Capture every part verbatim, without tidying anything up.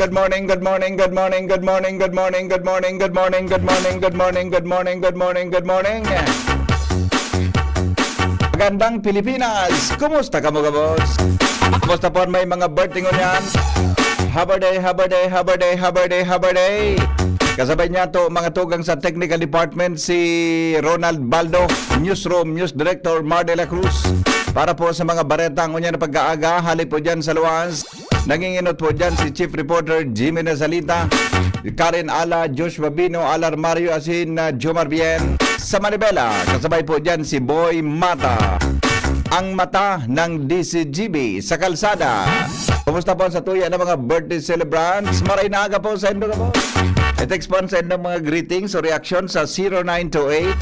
good morning, good morning, good morning, good morning, good morning, good morning, good morning, good morning, good morning, good morning, good morning, good morning. Magandang Pilipinas! Kumusta kamo, gabos? Kumusta po an may mga birthday ngunyan? Happy day, happy day, happy day, happy day, happy day! Kasabay niya to, mga tugang sa technical department, si Ronald Baldo, newsroom, news director, Mar de la Cruz. Para po sa mga bareta ngunyan na pag-aaga, hali po dyan sa luwas. Nanginginot po dyan si Chief Reporter Jimmy Nazalita, Karen Ala, Josh Babino, Alar Mario, asin na Jomar Bien. Sa Manibela, kasabay po dyan si Boy Mata, ang mata ng D C G B sa kalsada. Kumusta po sa tuya ng mga birthday celebrants? Maray na aga po sa indo po. I-text po sa indo mga greetings o reaction sa zero nine two eight,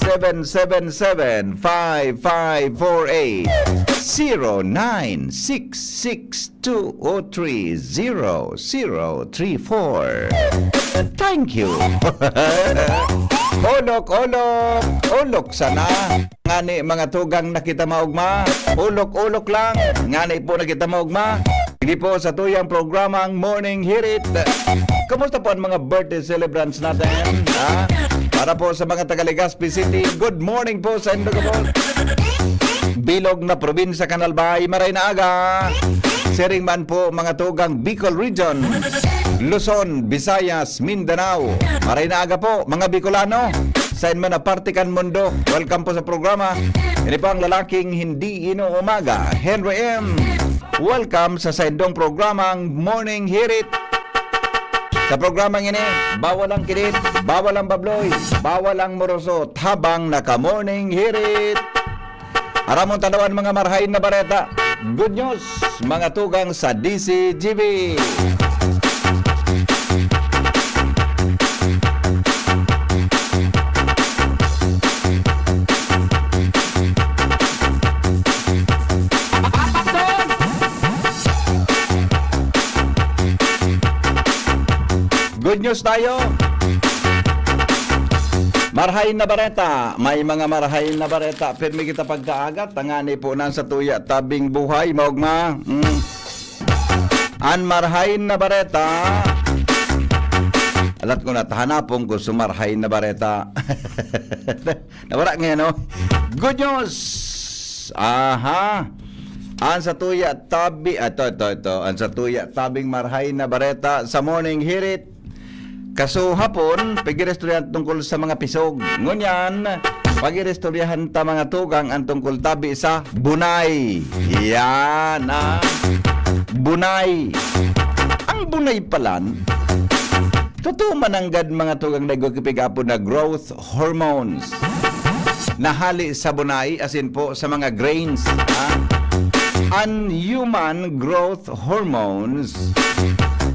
seven seven seven, five five four eight, zero nine six six two o three zero zero three four. Thank you. Olok, olok, olok sana. Ngani mga tugang na kita maugma. Olok, olok lang. Ngani po na kita maugma. Hindi po sa tuyang programang Morning Hirit. Kumusta po ang mga birthday celebrants natin? Ha? Para po sa mga taga Legazpi City, good morning po sa indo po. Bilog na probinsya kan Albay, maray na aga. Siring man po mga tugang Bicol Region, Luzon, Visayas, Mindanao. Maray na aga po mga Bicolano. Sain man na parte kan mundo, welcome po sa programa. Ini po ang lalaking hindi inuumaga, Henry M. Welcome sa saindong programang Morning Hirit. Sa programang ini, bawal ang kidit, bawal ang babloy, bawal ang moroso, habang naka-morning hirit. Aramon tanawan mga marhain na bareta. Good news, mga tugang sa D C G B. Good news tayo. Marhain na bareta. May mga marhain na bareta. Pirmi kita pagkaaga. Tangani po na sa tuya tabing buhay. Maugma. Mm. An marhain na bareta. Alat ko na, tahanapon ko sa marhain na bareta. Nawara ngayon, no? Good news! Aha! An sa tuya tabi, ito, ito, ito. An sa tuya tabing marhay na bareta sa Morning Hirit. Kaso hapon, pag-iristoryahan tungkol sa mga pisog. Ngunyan, pag-iristoryahan ta mga tugang ang tungkol tabi sa bunay. Yan, ah. Bunay. Ang bunay palan, totoo mananggad mga tugang na igwa kipigapon na growth hormones na hali sa bunay, asin po sa mga grains, ha? An human growth hormones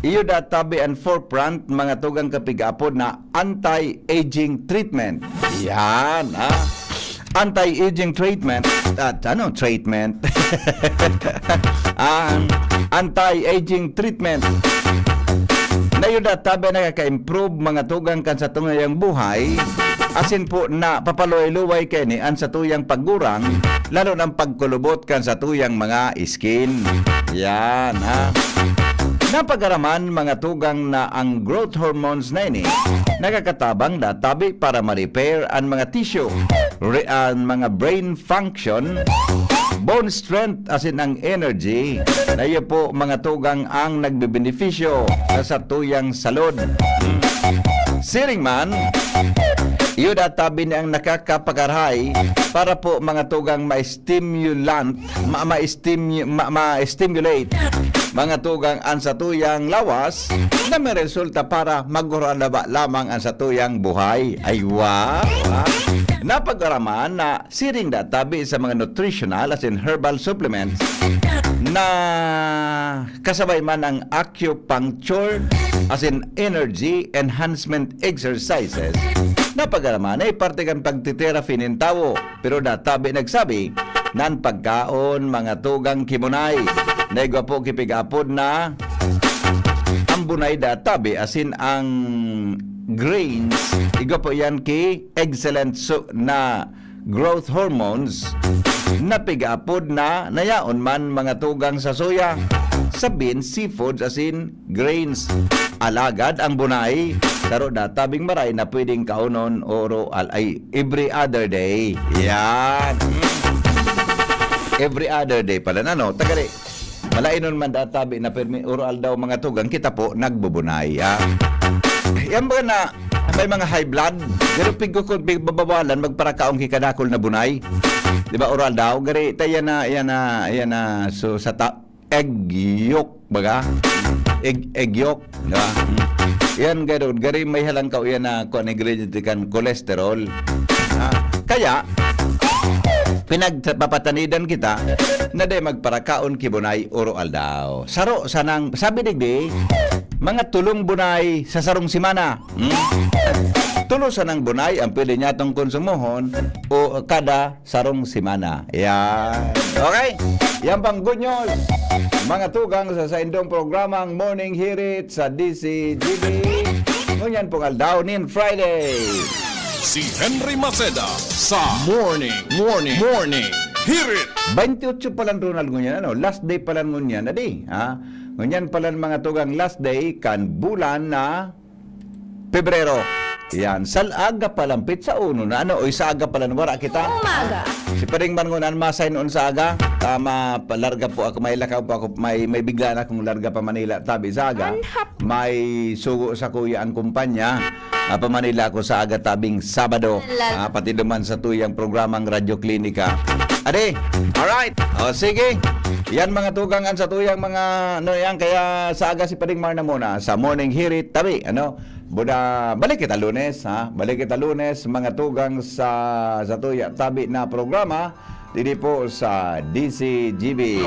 iyo da tabi an forefront, mga tugang, kan pig-aapod na anti-aging treatment. Yan, ha? Anti-aging treatment. At ano, treatment? Ang anti-aging treatment na iyo da tabi nakaka-improve, mga tugang, kan satuyang buhay. Asin po na papaluway-luway kaini an satuyang paggurang, lalo na ang pagkulubot kan satuyang mga skin. Yan, ha? Napagaraman, mga tugang, na ang growth hormones na ini nakakatabang da tabi para ma-repair an mga tissue, re-, an mga brain function, bone strength, asin ang energy. Na iyo po, mga tugang, ang nagbebenepisyo sa satuyang salud. Siring man, iyo da tabi ni ang nakakapagarahay para po, mga tugang, ma-stimulant, ma-, ma-stimu-, ma-, ma-stimulate, mga tugang, an satuyang lawas, na may resulta para maguralaba lamang an satuyang buhay. Ay, wow! Ha? Napag-araman na siring da tabi sa mga nutritional asin herbal supplements na kasabay man ang acupuncture, asin energy enhancement exercises, napag-araman na parte kan pagte-therapy nin tawo. Pero da tabi nagsabi, nan pagkaon, mga tugang, ki bunay, na igwa po ki pig-aapod na ang bunay da tabi, asin ang grains, igwa po yan ki excellent su-, na growth hormones na pig-aapod na nayaon man, mga tugang, sa soya, sa beans, seafoods, asin grains. Alagad ang bunay, saro da tabing maray na pwedeng kaonon oro al-, ay, every other day. Yan. Every other day pala na, no? Tagari, malainon man da tabi na permi oro aldaw, mga tugang, kita po nagbubunay, ha? Yan ba na may mga high blood? Pero pigkukod, pigbabawalan, magparakaon ki kadakol na bunay. Di ba, oro aldaw? Gari, ta yan na, yan na, yan na, so, sa ta-, egg yolk, baga? Egg, egg yolk, di ba? Yan, garo, gari may halangkaw yan na kuan, ingredient kan cholesterol. Ah, kaya, pinagpapatanidan kita na di magparakaon ki bunay oro aldaw. Saro sanang, sabi digdi, mga tulong bunay sa sarong semana. Hmm? Tulo sanang bunay ang pwede niya tong konsumohon o kada sarong semana. Yan. Okay? Yan pang good news. Mga tugang sa saindong programang Morning Hirit sa D C G B. Ngunyan pong aldaw nin Friday. Si Henry Maceda sa Morning, Morning, Morning Hirit. Twenty-eight pa lang, Ronald, ngunyan, ano? Last day pa lang ngunyan, adi, ha? Ngunyan pa lang, mga tugang, last day kan bulan na Pebrero. Yan, sa aga pa lang, petsa uno na, ano, o sa aga pa lang, wara kita. Umaga. Si Paring Marngon an masay noon sa aga. Tama, palarga po ako, may lakaw po ako, may, may bigla na akong larga pa Manila, tabi sa aga. Anhap. May sugo sa kuya ang kumpanya. Ah, pa Manila ako sa aga tabing Sabado. Lal- Ah, pati naman sa tuyang programang Radyo Klinika. Ade, alright. O, sige. Yan mga tugang an sa tuyang mga, ano yan, kaya sa aga si Paring Marna muna sa Morning Hirit, tabi, ano? Buda, balik kita Lunes, ha? Balik kita Lunes, mga tugang sa, sa tuya, tabi na programa, didi po sa D C G B.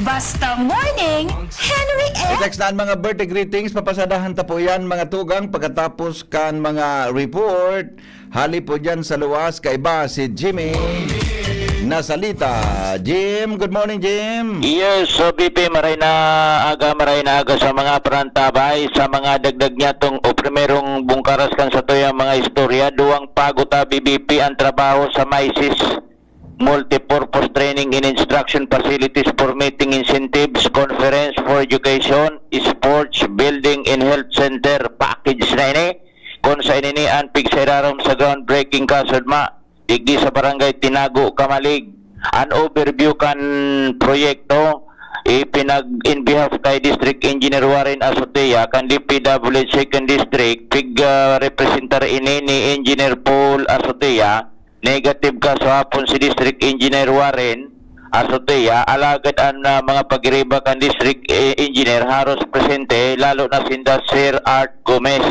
Basta Morning, Henry F. I-text na ang mga birthday greetings, papasadahan ta po yan, mga tugang, pagkatapos kan mga report. Hali po dyan sa luwas, kaiba si Jimmy Nasalita. Jim, good morning, Jim. Yes, so, B P, maray na aga, maray na aga sa mga parantabay, sa mga dagdag niya tong o primerong bungkaras kan sa tuyang mga istorya, duwang pago ta, B P, ang trabaho sa MISIS, Multipurpose Training and Instruction Facilities for Meeting Incentives, Conference for Education, Sports, Building and Health Center, package na ini. Kun sa ini an pigsairarom sa groundbreaking kasudma, digdi sa Barangay Tinago, Camalig. An overview kan proyekto, ipinag-, in behalf kay District Engineer Warren Azotea, kan D P W H Second District, pig, ah, representar ini ni Engineer Paul Azotea. Negative ka sa hapon si District Engineer Warren Azotea, alagad an, ah, mga pagiriba kan District, eh, Engineer haros presente, lalo na sinda Sir Art Gomez.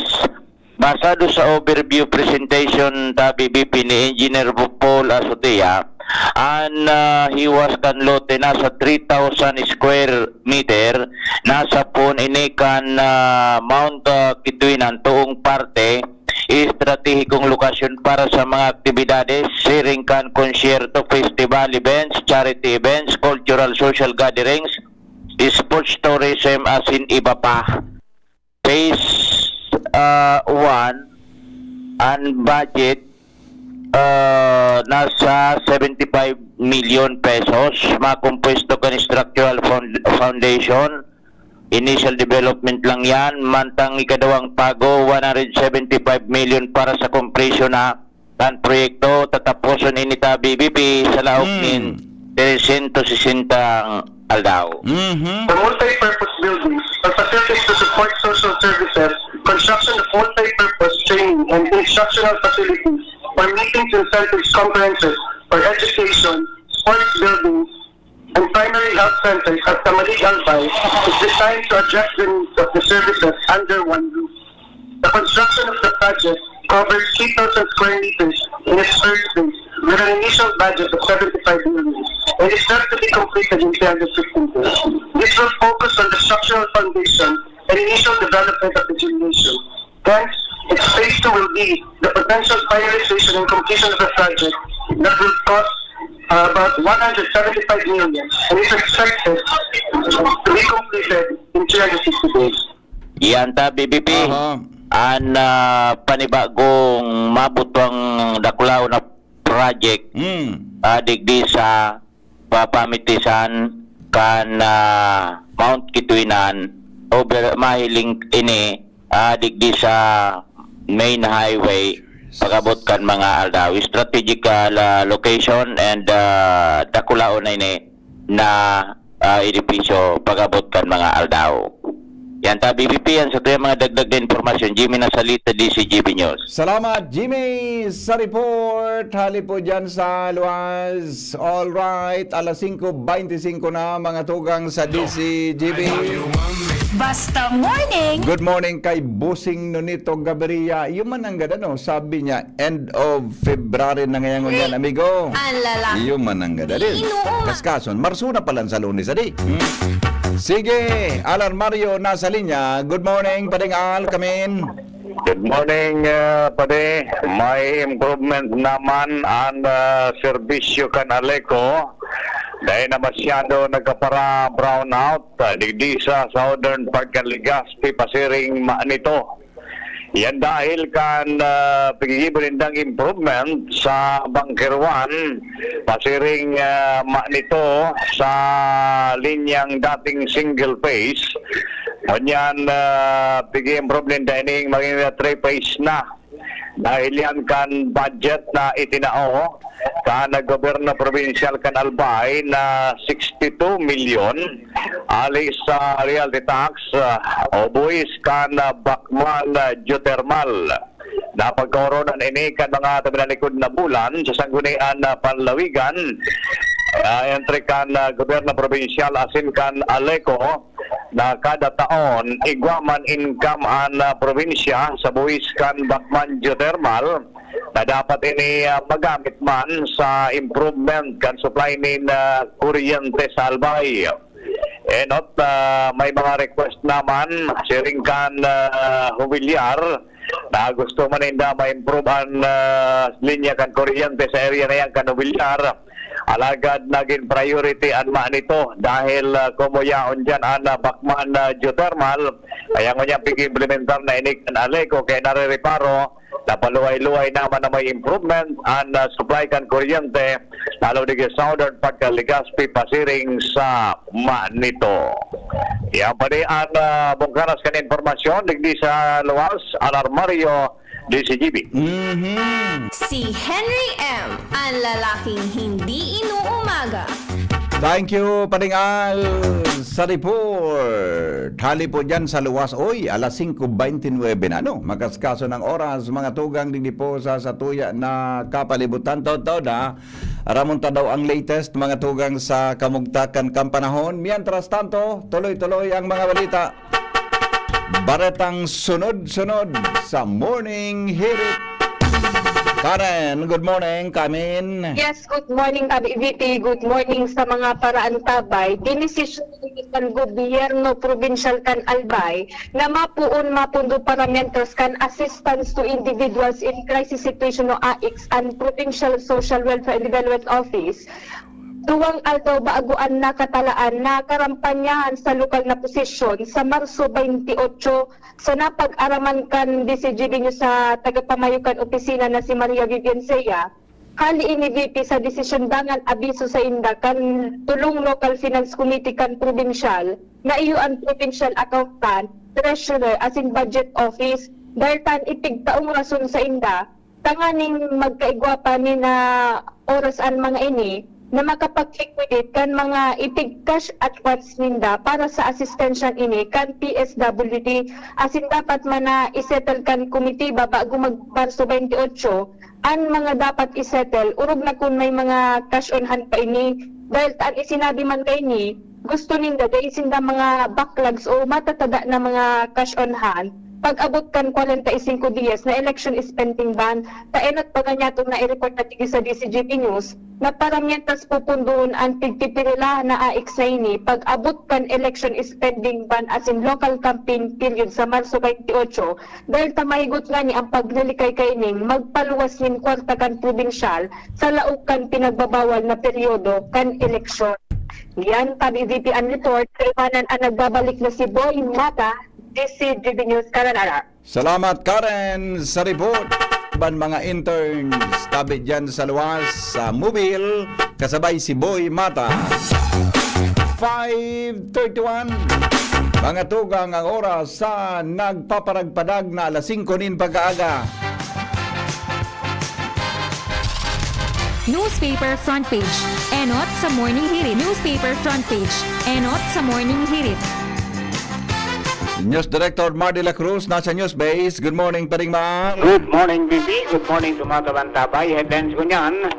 Basado sa overview presentation ta, B B P, ni Engineer Paul Azotea, An, ah, hiwas kan lote nasa three thousand square meter, nasa pon ini kan, ah, Mount, ah, Kituinan, toong parte, estratehikong lokasyon para sa mga aktibidades, siring kan konsyerto, festival events, charity events, cultural social gatherings, sports tourism, asin iba pa. Phase, ah, one, an budget, ah, nasa seventy-five million pesos, makompuesto kan structural found-, foundation, initial development lang yan, mantang ikadawang pago, one hundred seventy-five million para sa kompresyon na kan proyekto, tataposon ini ta B B P sa laog Hmm. nin trescientos sesenta aldaw. Mhm. For multi-purpose buildings or facilities to support social services, construction of multi-purpose training and instructional facilities for meetings, incentives, conferences, for education, sports buildings, and primary health centers at Camalig Albay is designed to address the needs of the services under one roof. The construction of the project covers three thousand square meters in its first phase, with an initial budget of seventy-five million, and is set to be completed in three hundred fifteen days. This will focus on the structural foundation and initial development of the gymnasium. Hence, its phase two will be the potential finalization and completion of the project that will cost, uh, about one hundred seventy-five million and is expected to be completed in three hundred sixty days. Yan ta, B B P. Aha. An, ah, panibagong mabutwang dakulaw na project, Hmm. ah, digdi sa papamitisan kan, ah, Mount Kituinan, over, mahiling ini, ah, digdi sa main highway, pag-abot kan mga aldaw. Strategical, ah, location and, ah, dakulaon na ini na, ah, edipisyo pag-abot kan mga aldaw. Yan ta, B B P, yan sa tuyang mga dagdag na impormasyon. Jimmy Nasalita, D C G B News. Salamat, Jimmy, sa report. Hali po dyan sa luwas. All right, alas singko beintisinko na, mga tugang sa D C G B. Basta morning. Good morning kay Bossing Nonito Gaviria. Iyo man nanggad, ano, sabi niya, end of February na ngayon yan, amigo. Ang lalaki. Iyo man nanggad, adi. Inuuma. Kaskason, Marso na pala sa Lunes, adi. Hmm. Sige, Alan Mario nasa linya. Good morning, Pading Al, kamin. Good morning, ah, padi. May improvement naman an, ah, serbisyo kan Aleco. Dai na masyado nagkapara-brownout, ah, digdi sa southern part kan Legazpi, pasiring Manito. Yan dahil kan, ah, piggigibo nindang improvement sa Bunker One, pasiring, ah, Manito sa linyang dating single phase. Ngunyan, ah, pig-i-improve ninda ining magin three-phase na. Dahil yan kan budget na itinao kan gobyerno probinsyal kan Albay na sixty-two milyon ali sa royalty tax, ah, o buhis kan, ah, Bacman, ah, Geothermal. Napagkaoronan ini kan mga tuminalikod na bulan sa Sangguniang, ah, Panlawigan, ah, entre kan, ah, gobyerno probinsyal asin kan Aleco, na kada taon, igwa man income an, ah, probinsya sa buhis kan Bacman Geothermal, na dapat ini, ah, magamit man sa improvement kan supply nin, ah, kuryente sa Albay. Enot, ah, may mga request naman, siring kan, ah, Jubilyar, na gusto man ninda ma-improve an, ah, linya kan kuryente sa area na yan kan Jubilyar. Alagad nagin priority an Manito dahil, ah, kumuyaon dyan an, ah, Bacman, ah, Geothermal. Kaya ngunyan pig-implementar na ini kan Aleco, kaya narereparo na paluway-luway naman na may improvement an, ah, supply kan kuryente, lalo digdi sa southern part kan Legazpi, pasiring sa Manito. Yan pa ni an, ah, bungkanas kan impormasyon digdi sa luwas, Alarmario, D C G B. Mhm. Si Henry M, ang lalaking hindi inuumaga. Thank you, Pading Al, sa report. Hali po dyan sa luwas. Oy, alas singko beintinuebe na, no? Makaskaso ng oras, mga tugang digdi po sa satuya na kapalibutan. Totoo na, ramon ta daw ang latest, mga tugang sa kamugtakan kan panahon. Mientras tanto, tuloy-tuloy ang mga balita. Baretang sunod-sunod sa Morning Hirit. Karen, good morning. Come in. Yes, good morning, Abi V P. Good morning sa mga paraantabay. Dinisisyon kan gobyerno probinsyal kan Albay na mapoon mapundo para mientras kan Assistance to Individuals in Crisis Situation o AICS an Provincial Social Welfare and Development Office. Duwang aldaw bago an nakatalaan na karampanyahan sa lokal na posisyon sa Marso twenty-eight, sa napag-araman kan D C G B News sa tagapamayo kan opisina na si Maria Vivian Sea. Hali ini, V P, sa desisyon dangan abiso sa inda kan tulong Local Finance Committee kan probinsyal, na iyo an provincial accountant, treasurer, asin budget office, dahil tan ipigtaong rason sa inda, tanganing magkaigwa pa ni na oras an mga ini na makapag-liquidate kan mga itig cash advance ninda para sa asistensyan ini kan P S W D, asin dapat man na isettle kan komitiba bago mag Marso twenty-eight an mga dapat isettle, orog na kun may mga cash on hand pa ini. Dahil ta an isinabi man kaini, gusto ninda dai sinda mga backlogs o matatada na mga cash on hand pag-abot kan kwarenta y singko dias na election spending ban. Ta enot pa nganyan na i-report na digdi sa D C G P News na para mientras pupundoon an pigpipirila na AICS na ini pag-abot kan election spending ban asin local campaign period sa Marso twenty-eight, dahil ta mahigot ngani an paglilikay kaining magpaluwas nin kwarta kan probinsyal sa laog kan pinagbabawal na peryodo kan eleksyon. Yan, Tabi V P an report. Kaibanan an nagbabalik na si Boy Mata, D C G B News, Karanara. Salamat, Karen, sa report. Ban mga interns, tabi dyan sa luwas, sa Mobile, kasabay si Boy Mata. Five thirty-one. Mga tugang ang oras sa nagpaparagpadag na alas singko nin pag-aaga. Newspaper front page. Enot sa Morning Hirit. Newspaper front page. Enot sa Morning Hirit. News Director Mar de la Cruz nasa News Base. Good morning, Paring Mar. Good morning, B B. Good morning, Tumatabang Tabay. Headlines ko niyan.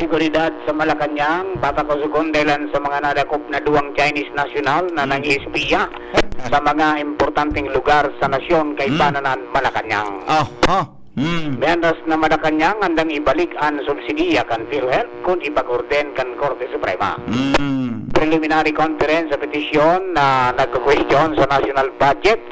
Seguridad sa Malacañang, patakos dahilan sa mga nadakop na duwang Chinese national na Hmm. nang-espiya sa mga importanteng lugar sa nasyon kay Hmm. Bananan, Malacañang. Aha. Hmm. Mientras na Malacañang, andang ibalik an subsidiya kan PhilHealth kun ipag-orden kan Korte Suprema. Hmm. Preliminary conference sa petisyon na nagkukwestiyon sa national budget,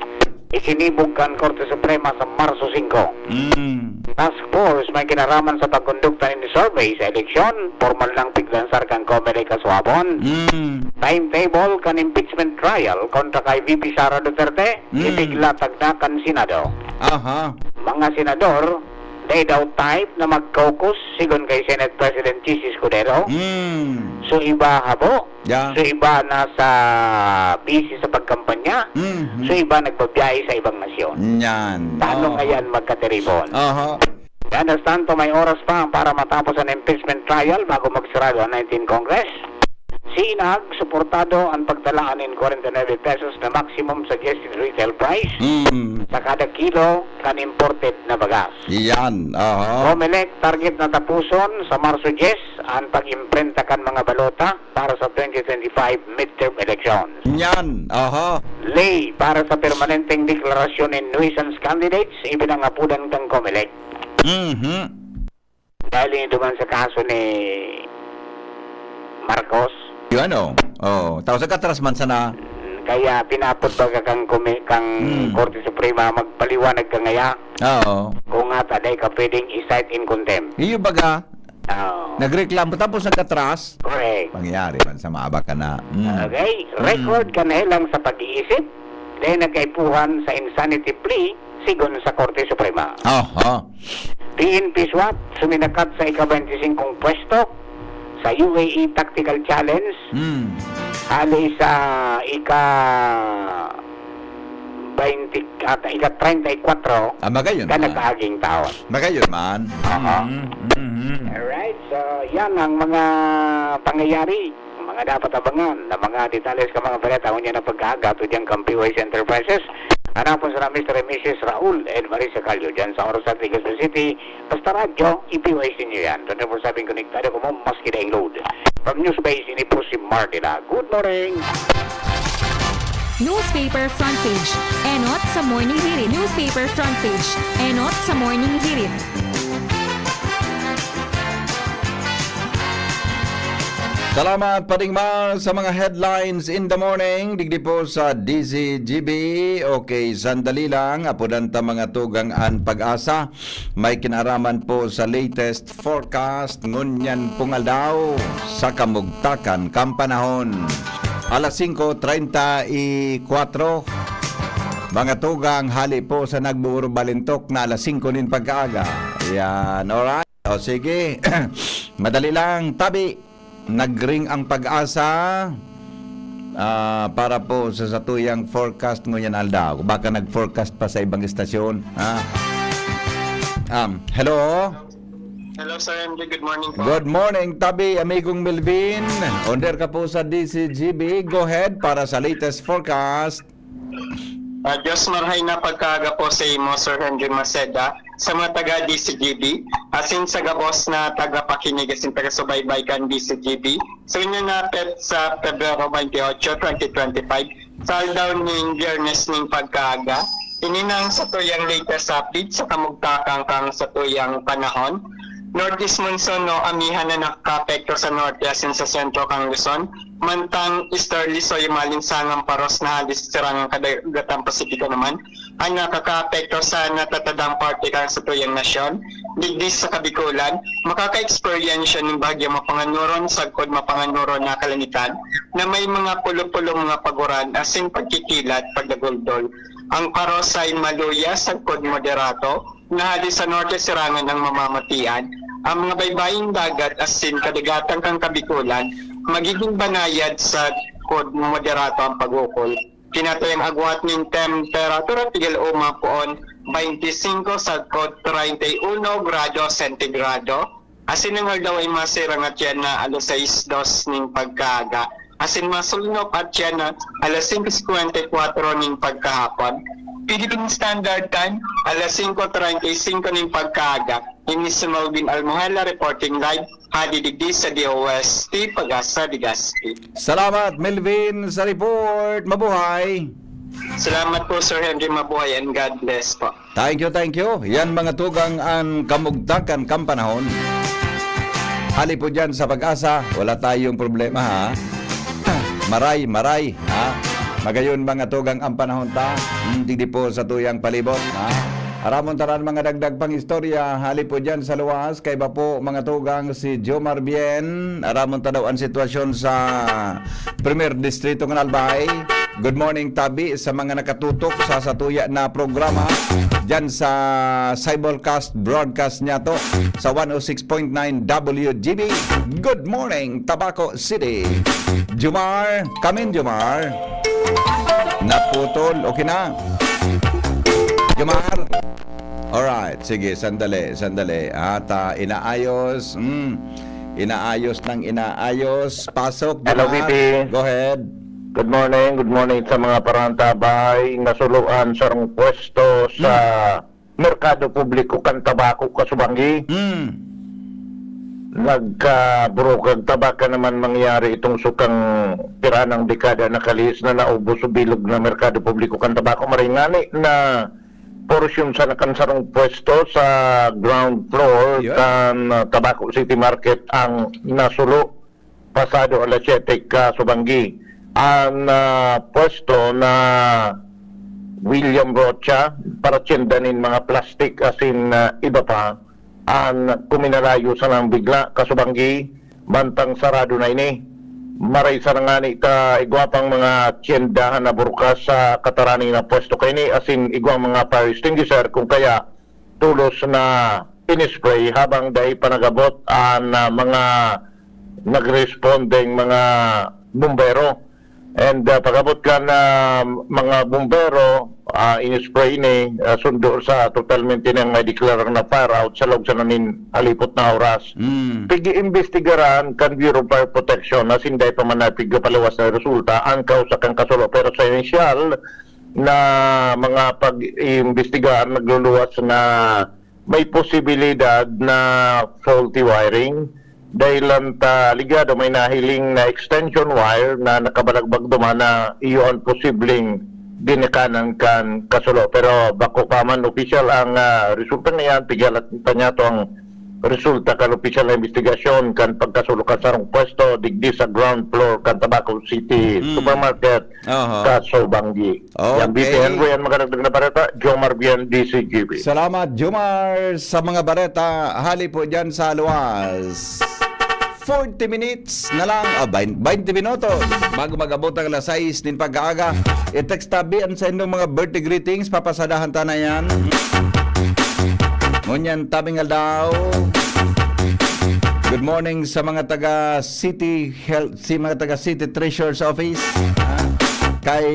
isinibog kan Korte Suprema sa Marso singko. Hmm. Task force may kinaraman sa pagkondukta nin survey sa eleksyon, pormal nang piglansar kan Comelec kasuabon. Hmm. Timetable kan impeachment trial kontra kay V P Sara Duterte, Hmm. ipiglatag na kan Senado. Aha. Mga senador, dai daw type na mag-caucus, sigon kay Senate President Chiz Escudero. Hmm. So, iba habo. Yeah. So, iba nasa busy sa pagkampanya. Hmm. So, iba nagbabiyahe sa ibang nasyon. Yan. Paano Oo. ngayon magkatiribon? Aha. Mientras tanto, may oras pa para matapos an impeachment trial bago magsarado an nineteenth Congress. Sinag, suportado an pagtalaan nin kwarenta y nuebe pesos na maximum suggested retail price Mm. sa kada kilo kan imported na bagas. Iyan, aha. Comelec, target na tapuson sa Marso dyes an pag-imprenta kan mga balota para sa twenty twenty-five midterm elections. Yan, aha. Lay para sa permanenteng deklarasyon nin nuisance candidates, ipinangapodan kan Comelec. Mhm. Dahil ini duman sa kaso ni Marcos. Yung ano? Oh, tapos nagkatras man sana. Kaya pinapot baga kang kumi-, kang Hmm. Korte Suprema, magpaliwanag ka ngaya. Oo. Kung nga ta, dai ka pwedeng i-cite in contempt. Iyo baga, Oo. nagreklamo tapos nagkatras. Correct. Pangyayari man sa maabak ka na. Mm. Okay. Mm. Record kan helang sa pag-iisip. Dai nagkaipuhan sa insanity plea, sigon sa Korte Suprema. Aha. P N P SWAT suminakat sa ika-bente singkong pwesto sa U A E Tactical Challenge. Hmm. Hali sa ika-bente, at ika-treinta y cuatro Ah, magayon ka na. nakaaging taon. Magayon man. Aha. Mhm, mhm. Alright, so yan ang mga pangyayari, mga dapat abangan na mga detalles ka mga baleta. Unya na pagkaaga, to dyan kang P O S Enterprises. Hanapon sa Mister and Missus Raul and Marisa Calio dyan sa Orsa, Legazpi City. Basta radyo, i-P O S ninyo yan. Twenty-four seven konektado kamo, maski daing load. From News Base, ini po si Mardila. Good morning! Newspaper front page. Enot sa Morning Hirit. Newspaper front page. Enot sa Morning Hirit. Salamat, Pading Mar, sa mga headlines in the morning. Digdi po sa D Z G B. Okay, sandali lang. Apodan ta mga tugang an Pag-asa. May kinaraman po sa latest forecast ngunyan pong aldaw sa kamugtakan kan panahon. Alas singko treinta y cuatro, mga tugang, hali po sa nagbuburubalintok na alas singko nin pagkaaga. Yan, alright. O sige, madali lang, tabi. Nagring ang Pag-asa, ah, para po sa satuyang forecast ngunyan aldaw. Baka nag-forecast pa sa ibang istasyon, ha? Um, hello? Hello, Sir Henry. Good morning po. Good morning, tabi, amigong Melvin. Under ka po sa D Z G B. Go ahead para sa latest forecast. Ah, Diyos marhay na pagkaaga po sa imo, Sir Henry Maceda, sa mga taga D Z G B, asin sa gabos na tagapakinig asin taga-subaybay kan D Z G B. So, inyo na pet sa Pebrero twenty-eight, twenty twenty-five, sa aldaw ning Biyernes ning pagkaaga. Ini na ang satuyang latest update sa kamugtakan kan satuyang panahon. Northeast monsoon o amihan na nakakaapekto sa norte asin sa sentro kan Luzon, mantang easterly, so yung malinsangang paros na hali sa sirangang kadagatan Pasipiko naman, ang nakakaapekto sa natatadang parte kan satuyang nasyon. Digdi sa Kabikulan, makaka-eksperyensya nin bahagyang mapanganuron sagkod mapanganuron na kalangitan na may mga pulo-pulo mga paguran asin pagkikilat, pagdaguldol. Ang paros ay maluya sagkod moderato, na hali sa norte sirangan ang mamamatian. Ang mga baybaying dagat asin kadagatan kan Kabikulan magiging banayad sagkod moderato ang pag-ukol. Kinatayang agwat nin temperatura, tigil uma poon twenty-five sagkod treinta y uno grado sentigrado. Asin ang aldaw ay masirang at yan na alas sais dos nin pagkaaga. Asin masulnop at yan na alas singko singkwenta y kwatro nin pagkahapon. Philippine Standard Time, alas singko treinta y cinco nin pagkaaga. Ini si Melvin Almohela reporting live, hadi digdi sa D O S T, Pag-asa, Legazpi. Salamat, Melvin, sa report. Mabuhay! Salamat po, Sir Henry. Mabuhay and God bless po. Thank you, thank you. Yan, mga tugang, ang kamugtakan kan panahon. Hali po dyan sa Pag-asa, wala tayong problema, ha? Maray, maray, ha? Magayon, mga tugang, ang panahon ta. Hmm, digdi po sa tuyang palibot, ha? Aramon ta ran mga dagdag pang istorya, hali po dyan sa luwas. Kaiba po, mga tugang, si Jomar Bien. Aramon ta daw ang sitwasyon sa Primer Distrito ng Albay. Good morning, tabi, sa mga nakatutok sa satuya na programa dyan sa simulcast broadcast niya to sa one oh six point nine W G B. Good morning, Tabaco City. Jomar, come in, Jomar. Naputol, okay na. Jomar. Alright, sige, sandali, sandali. At, ah, inaayos, mm, inaayos ng inaayos. Pasok, Hello, Jomar. B P. Go ahead. Good morning, good morning sa mga parantabay. Nasuluan sarong pwesto sa Hmm. Merkado Publiko kan Tabaco, Kasubanggi. Hmm. Nagkaburukag tabak na naman mangyari itong sukang piranang dekada nakalihis na naubos o bilog na Merkado Publiko kan Tabaco. Maray ngani na porsyon sana kan sarong pwesto sa ground floor Yun. kan, ah, Tabaco City Market ang nasulo pasado alas siyete, Kasubanggi. Ang, ah, pwesto na William Rocha, para tienda nin mga plastik asin, ah, iba pa, ang kuminalayo sanang bigla, Kasubanggi, mantang sarado na ini. Maray sana ngani ta igwa pang mga tiendahan na burukas sa katarani na pwesto kaini, asin igwang mga fire extinguisher, kung kaya tolos na in-spray habang dai pa nag-abot ang, ah, mga nagrespondeng mga bumbero. And, ah, pag-abot kan, ah, mga bumbero, ah, in-spray ini, ah, sundo sa totalmente nang may deklarar na fire out sa loob sana nin halipot na oras. Mm. Pig-iimbestigaran kan Bureau of Fire Protection na sinday pa man na pigpaluwas na resulta ang kausa kan kasulo. Pero sa inisyal na mga pag-iimbestigar, nagluluwas na may posibilidad na faulty wiring. Dahil lang ta ligado, may nahiling na extension wire na nakabalagbag duman na iyo ang posibleng ginikanan kan kasulo. Pero bako pa man opisyal ang, ah, resulta na yan, pigyalat pa niya to ang resulta kan opisyal na imbestigasyon kan pagkasulo kan sarong pwesto digdi sa ground floor kan Tabaco City Supermarket, Aha. Kaso Banggi. Yan, Okay. B P N, Rian, magandang na bareta, Jomar Bian, D C G B. Salamat, Jomar, sa mga bareta. Hali po dyan sa luwas. Forty minutes na lang, ah, bain-, baynte minutos bago mag-abot ang alas sais nin pagkaaga. I-text tabi an sa inyong mga birthday greetings, papasadahan ta na yan. Ngunyan, tabing aldaw. Good morning sa mga taga City Health, si mga taga City Treasurer's Office. Ah, kay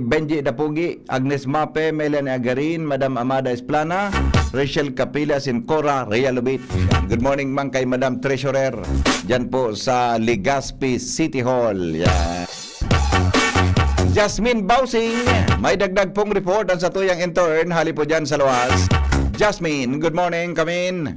Benji Dapugi, Agnes Mape, Melanie Agarin, Madam Amada Esplana, Rachel Capilla, sin Cora Realobit. Good morning man kay Madam Treasurer, dyan po sa Legazpi City Hall. Yan. Jasmine Bausing, may dagdag pong report ang satuyang intern, hali po dyan sa luwas. Jasmine, good morning, kamin.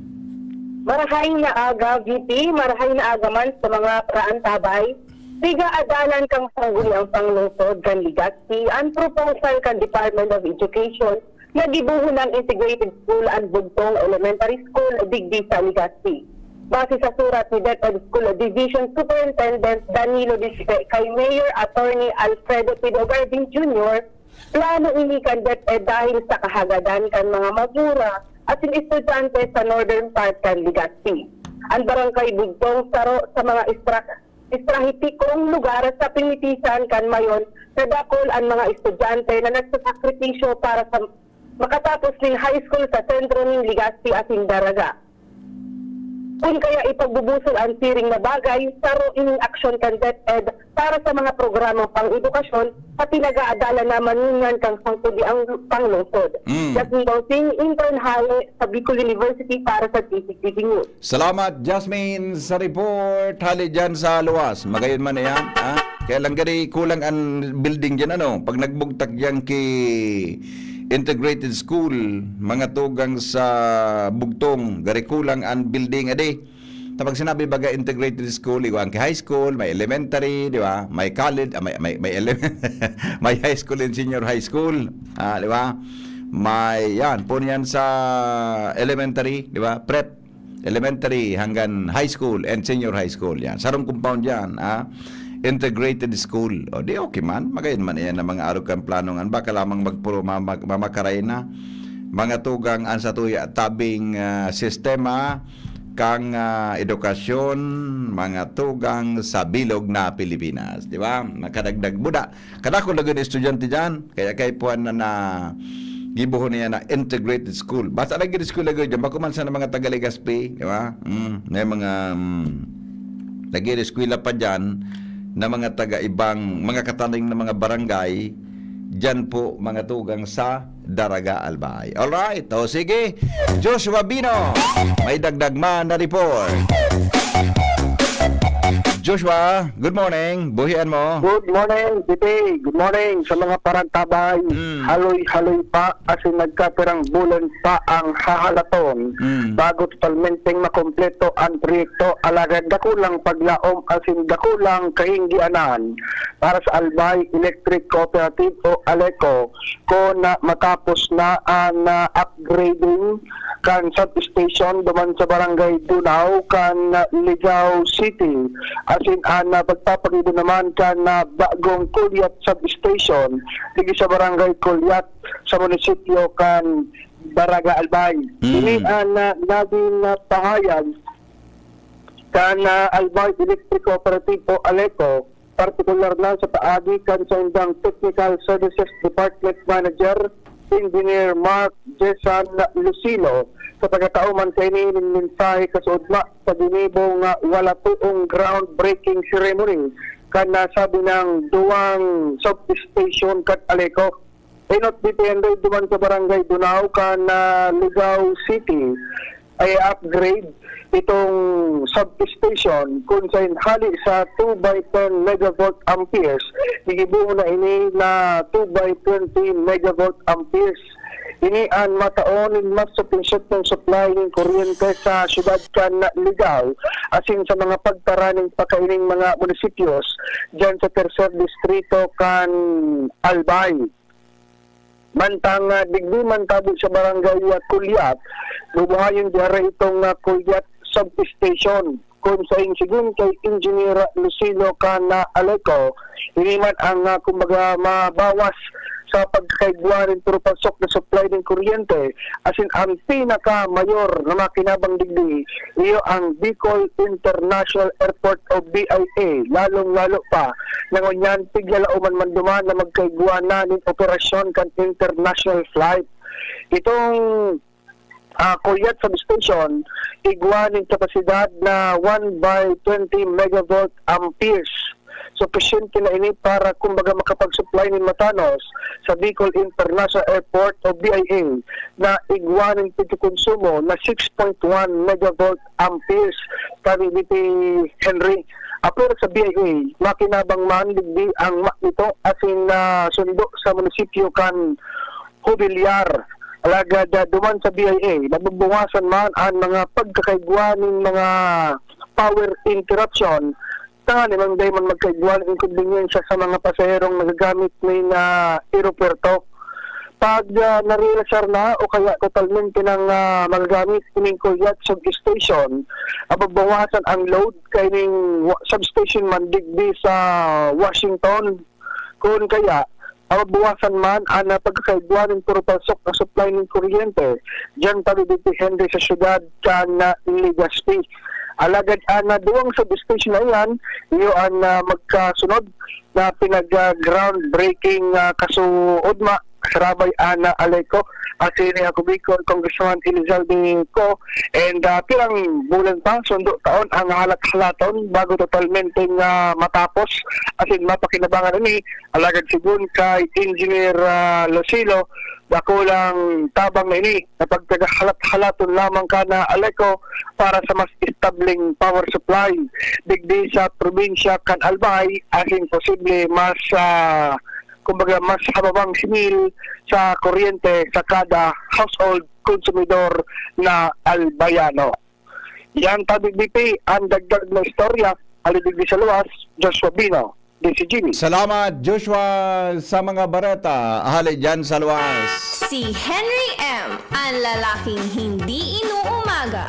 Marahay na aga, V P. Marahay na aga man sa mga paraantabay. Piga adalan kan Sangguniang Panglungsod kan Legazpi an proposal kan Department of Education na gibohon na integrated school an Bugtong Elementary School digdi sa Legazpi. Base sa surat ni DepEd School Division Superintendent Danilo Dispe kay Mayor Attorney Alfredo Pedro Garbin Junior, plano ini kan DepEd dahil sa kahagadan kan mga magura asin estudyante sa northern part kan Legazpi. An Barangay Bugtong saro sa mga estra-, estrahitiko lugar sa pinitisan kan Mayon na dakul an mga estudyante na nagsasakripisyo para sa makatapos nin high school sa sentro nin Legazpi asin Daraga. Kun kaya ipagbubusol an siring na bagay, saro ining aksyon kan DepEd para sa mga programang pang-edukasyon sa pinag-aadalan naman ngunyan kan Sangguniang Panglungsod. Mm. Jasmine Bausing, intern hale sa Bicol University para sa T C T V News. Salamat, Jasmine, sa report. Hali dyan sa luwas. Magayon man na yan, ha? Kaya lang gani kulang ang building dyan, ano? Pag nagbugtak dyan ki integrated school, mga tugang sa Bugtong, gari kulang ang building, adi. Tapos sinabi baga integrated school, igwa ang ki high school, may elementary, di ba? May college, ah, may, may, may, ele- may high school and senior high school, ah, di ba? May, yan, po yan sa elementary, di ba? Prep, elementary hanggang high school and senior high school. Yan. Sarong compound yan, ah. Integrated school. O di okay man. Magayon man yan ang mga arog kan plano ngan. Baka lamang magpro-, ma-, mag-, mamakaray na. Mga tugang an satuya tabing, ah, sistema kang, ah, edukasyon, mga tugang sa bilog na Pilipinas. Di ba? Nakadagdag buda. Kadakul lagi na estudyante dyan. Kaya kay puan na, na gibohon niya na integrated school. Basta lagi school lagi dyan. Bako man sa mga taga Legazpi, di ba? Mm, may mga, mm, nag-eskwela pa dyan na mga taga ibang, mga kataning na mga barangay, dyan po mga tugang sa Daraga, Albay. Alright, o sige, Joshua Bino, may dagdag man na report. Joshua, good morning. Buhian mo. Good morning, Titi. Good morning sa mga parantabay. Mm. Haloy-haloy pa asin nagkapirang bulan pa ang hahalaton Mm. bago totalmenteng makompleto ang proyekto. Alagad dakulang paglaom asin dakulang kahinggianan para sa Albay Electric Cooperative o ALECO, kun matapos na an, ah, upgrading kan substation duman sa Barangay Dunao kan, ah, Ligao City, asin an, ah, pagpapagibo naman kan, ah, bagong Culiat Substation digdi sa Barangay Culiat sa munisipyo kan Daraga, Albay. Mm. Ini an, ah, nagin, ah, pahayag kan, ah, Albay Electric Cooperative o ALECO, partikular na sa paagi kan saindang Technical Services Department Manager, Engineer Mark Jesan Lucilo, sa pagkatao man kaini nin mensahe kasuodma sa ginibong, ah, wala toong groundbreaking ceremony kan nasabi nang duwang substation kan ALECO. Enot depende duman sa Barangay Dunao kan, ah, Ligao City ay upgrade itong substation kun sain hali sa two by ten megavolt amperes, gigibohon na ini na two by twenty megavolt amperes. Ini an mataon nin mas supisyenteng supply nin kuryente sa syudad kan Ligao asin sa mga pagtara nin pakaining mga munisipyos diyan sa terser distrito kan Albay. Mantang, ah, digdi man tabi sa Barangay, ah, Culiat, bubuhayon diyara itong, ah, Culiat substation. Kun saing sigon kay Engineer Lucilo Cana Aleco, ini man ang, ah, kumbaga, mabawas sa pagkakaigwa nin purupasok na supply nin kuryente, asin ang pinakamayor na makinabang digdi, iyo ang Bicol International Airport o B I A, lalong-lalo pa na ngunyan piglalauman man duman na magkaigwa na nin operasyon kan international flight. Itong ah, Coryat Substation, igwa nin kapasidad na one by twenty megavolt amperes. Supisyente na ini para, kumbaga, makapag-supply nin matanos sa Bicol International Airport o B I A na igwa nin pagkakonsumo na six point one megavolt amperes, sabi ni Henry. Apwera sa B I A, makinabang man digdi ang ma-, ito asin na sundo sa munisipyo kan Jubilar. Alagad, ah, duman sa B I A, nababawasan man an mga pagkakaigwa nin mga power interruption, tanganing dai man magkaigwa nin inkonbinyensiya sa mga pasaherong nagagamit nin, ah, eropuwerto. Pag, ah, narealisar na o kaya totalmente nang, ah, magagamit ining Coryat Substation, mababawasan ang load kaining wa-, substation man digdi sa Washington. Kun kaya, mababawasan man an, ah, pagkakaigwa nin purupasok na supply nin kuryente diyan tabi digdi sa syudad kan, ah, Legazpi. Alagad an, ah, duwang substation na iyan, iyo an, ah, magkasunod na pinag, ah, groundbreaking, ah, kasuodma, sarabay an, ah, Aleco, asin ni Ako Bicol Congressman Elizalde Co. And, ah, pirang bulan pa, sundo taon ang halat-halaton bago totalmente nga matapos asin mapakinabangan ini. Alagad sigon kay Engineer, ah, Lucilo, dakulang tabang na ini na pagkagahalat-halaton lamang kan, ah, Aleco para sa mas estableng power supply digdi sa probinsya kan Albay asin posible mas, ah, kumbaga, mas hababang singil sa kuryente sa kada household konsumidor na Albayano. Yan tabi, B P, ang dagdag na istorya. Hali digdi sa luwas, Joshua Bino, D C G B. Salamat, Joshua, sa mga bareta. Hali dyan sa luwas. Si Henry M, ang lalaking hindi inuumaga.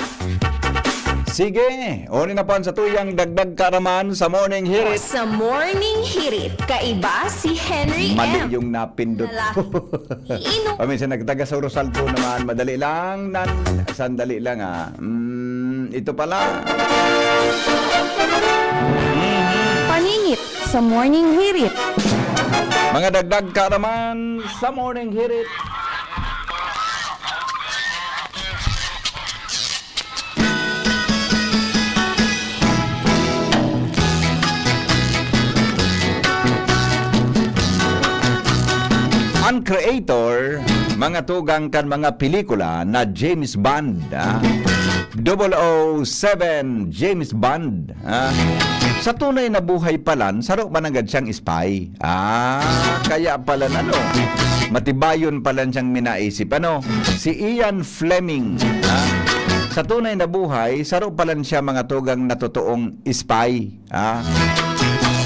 Sige, uni na po ang satuyang dagdag kaaraman sa Morning Hirit. Sa Morning Hirit, kaiba si Henry Mali M. yung napindot ko. Lalaki. Iinom. Paminsan nagtaga sa Rosaldo naman. Madali lang. Nan, sandali lang, ah. Mm, ito pala. Paningit sa Morning Hirit. Mga dagdag kaaraman sa Morning Hirit. Ang creator, mga tugang kan mga pelikula na James Bond, ah. Double oh seven James Bond, ah. Sa tunay na buhay palan, saro man nanggad siyang spy. Ah, kaya pala, ano, matibayon pala siyang minaisip, ano? Si Ian Fleming, ah. Sa tunay na buhay, saro pala siya, mga tugang, na totoong spy, ah.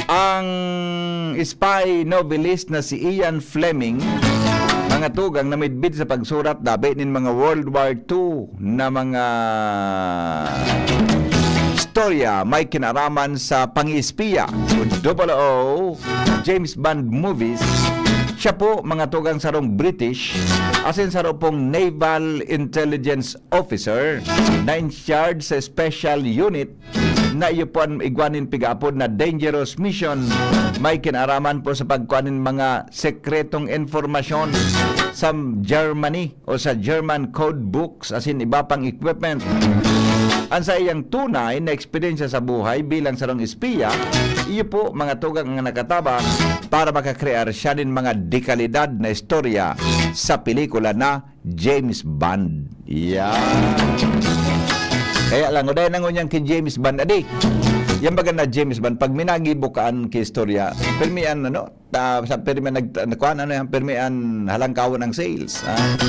Ang spy novelist na si Ian Fleming, mga tugang, na midbid sa pagsurat dabi nin mga World War Two na mga istorya may kinaraman sa pangi-espiya o double O James Bond movies. Siya po, mga tugang, sarong British, asin saro pong naval intelligence officer na in charge sa special unit na iyo po an igwa nin pigaapod na dangerous mission. May kinaraman po sa pagkuha nin mga sekretong impormasyon sa Germany o sa German code books, asin iba pang equipment. Ang sa iyang tunay na eksperyensya sa buhay bilang sarong espiya, iyo po, mga tugang, ang nakatabang para makakrear siya nin mga dekalidad na istorya sa pelikula na James Bond. Yan. Kaya lang, uday na ngunyan ki James Bond, adi. Yan baga na James Bond, pag minagibo ka an ki istorya, pirmi an, ano, ta, sa pirmi nag, nagkuhan, ano yan, pirmi an halangkawon ang sales. Ah.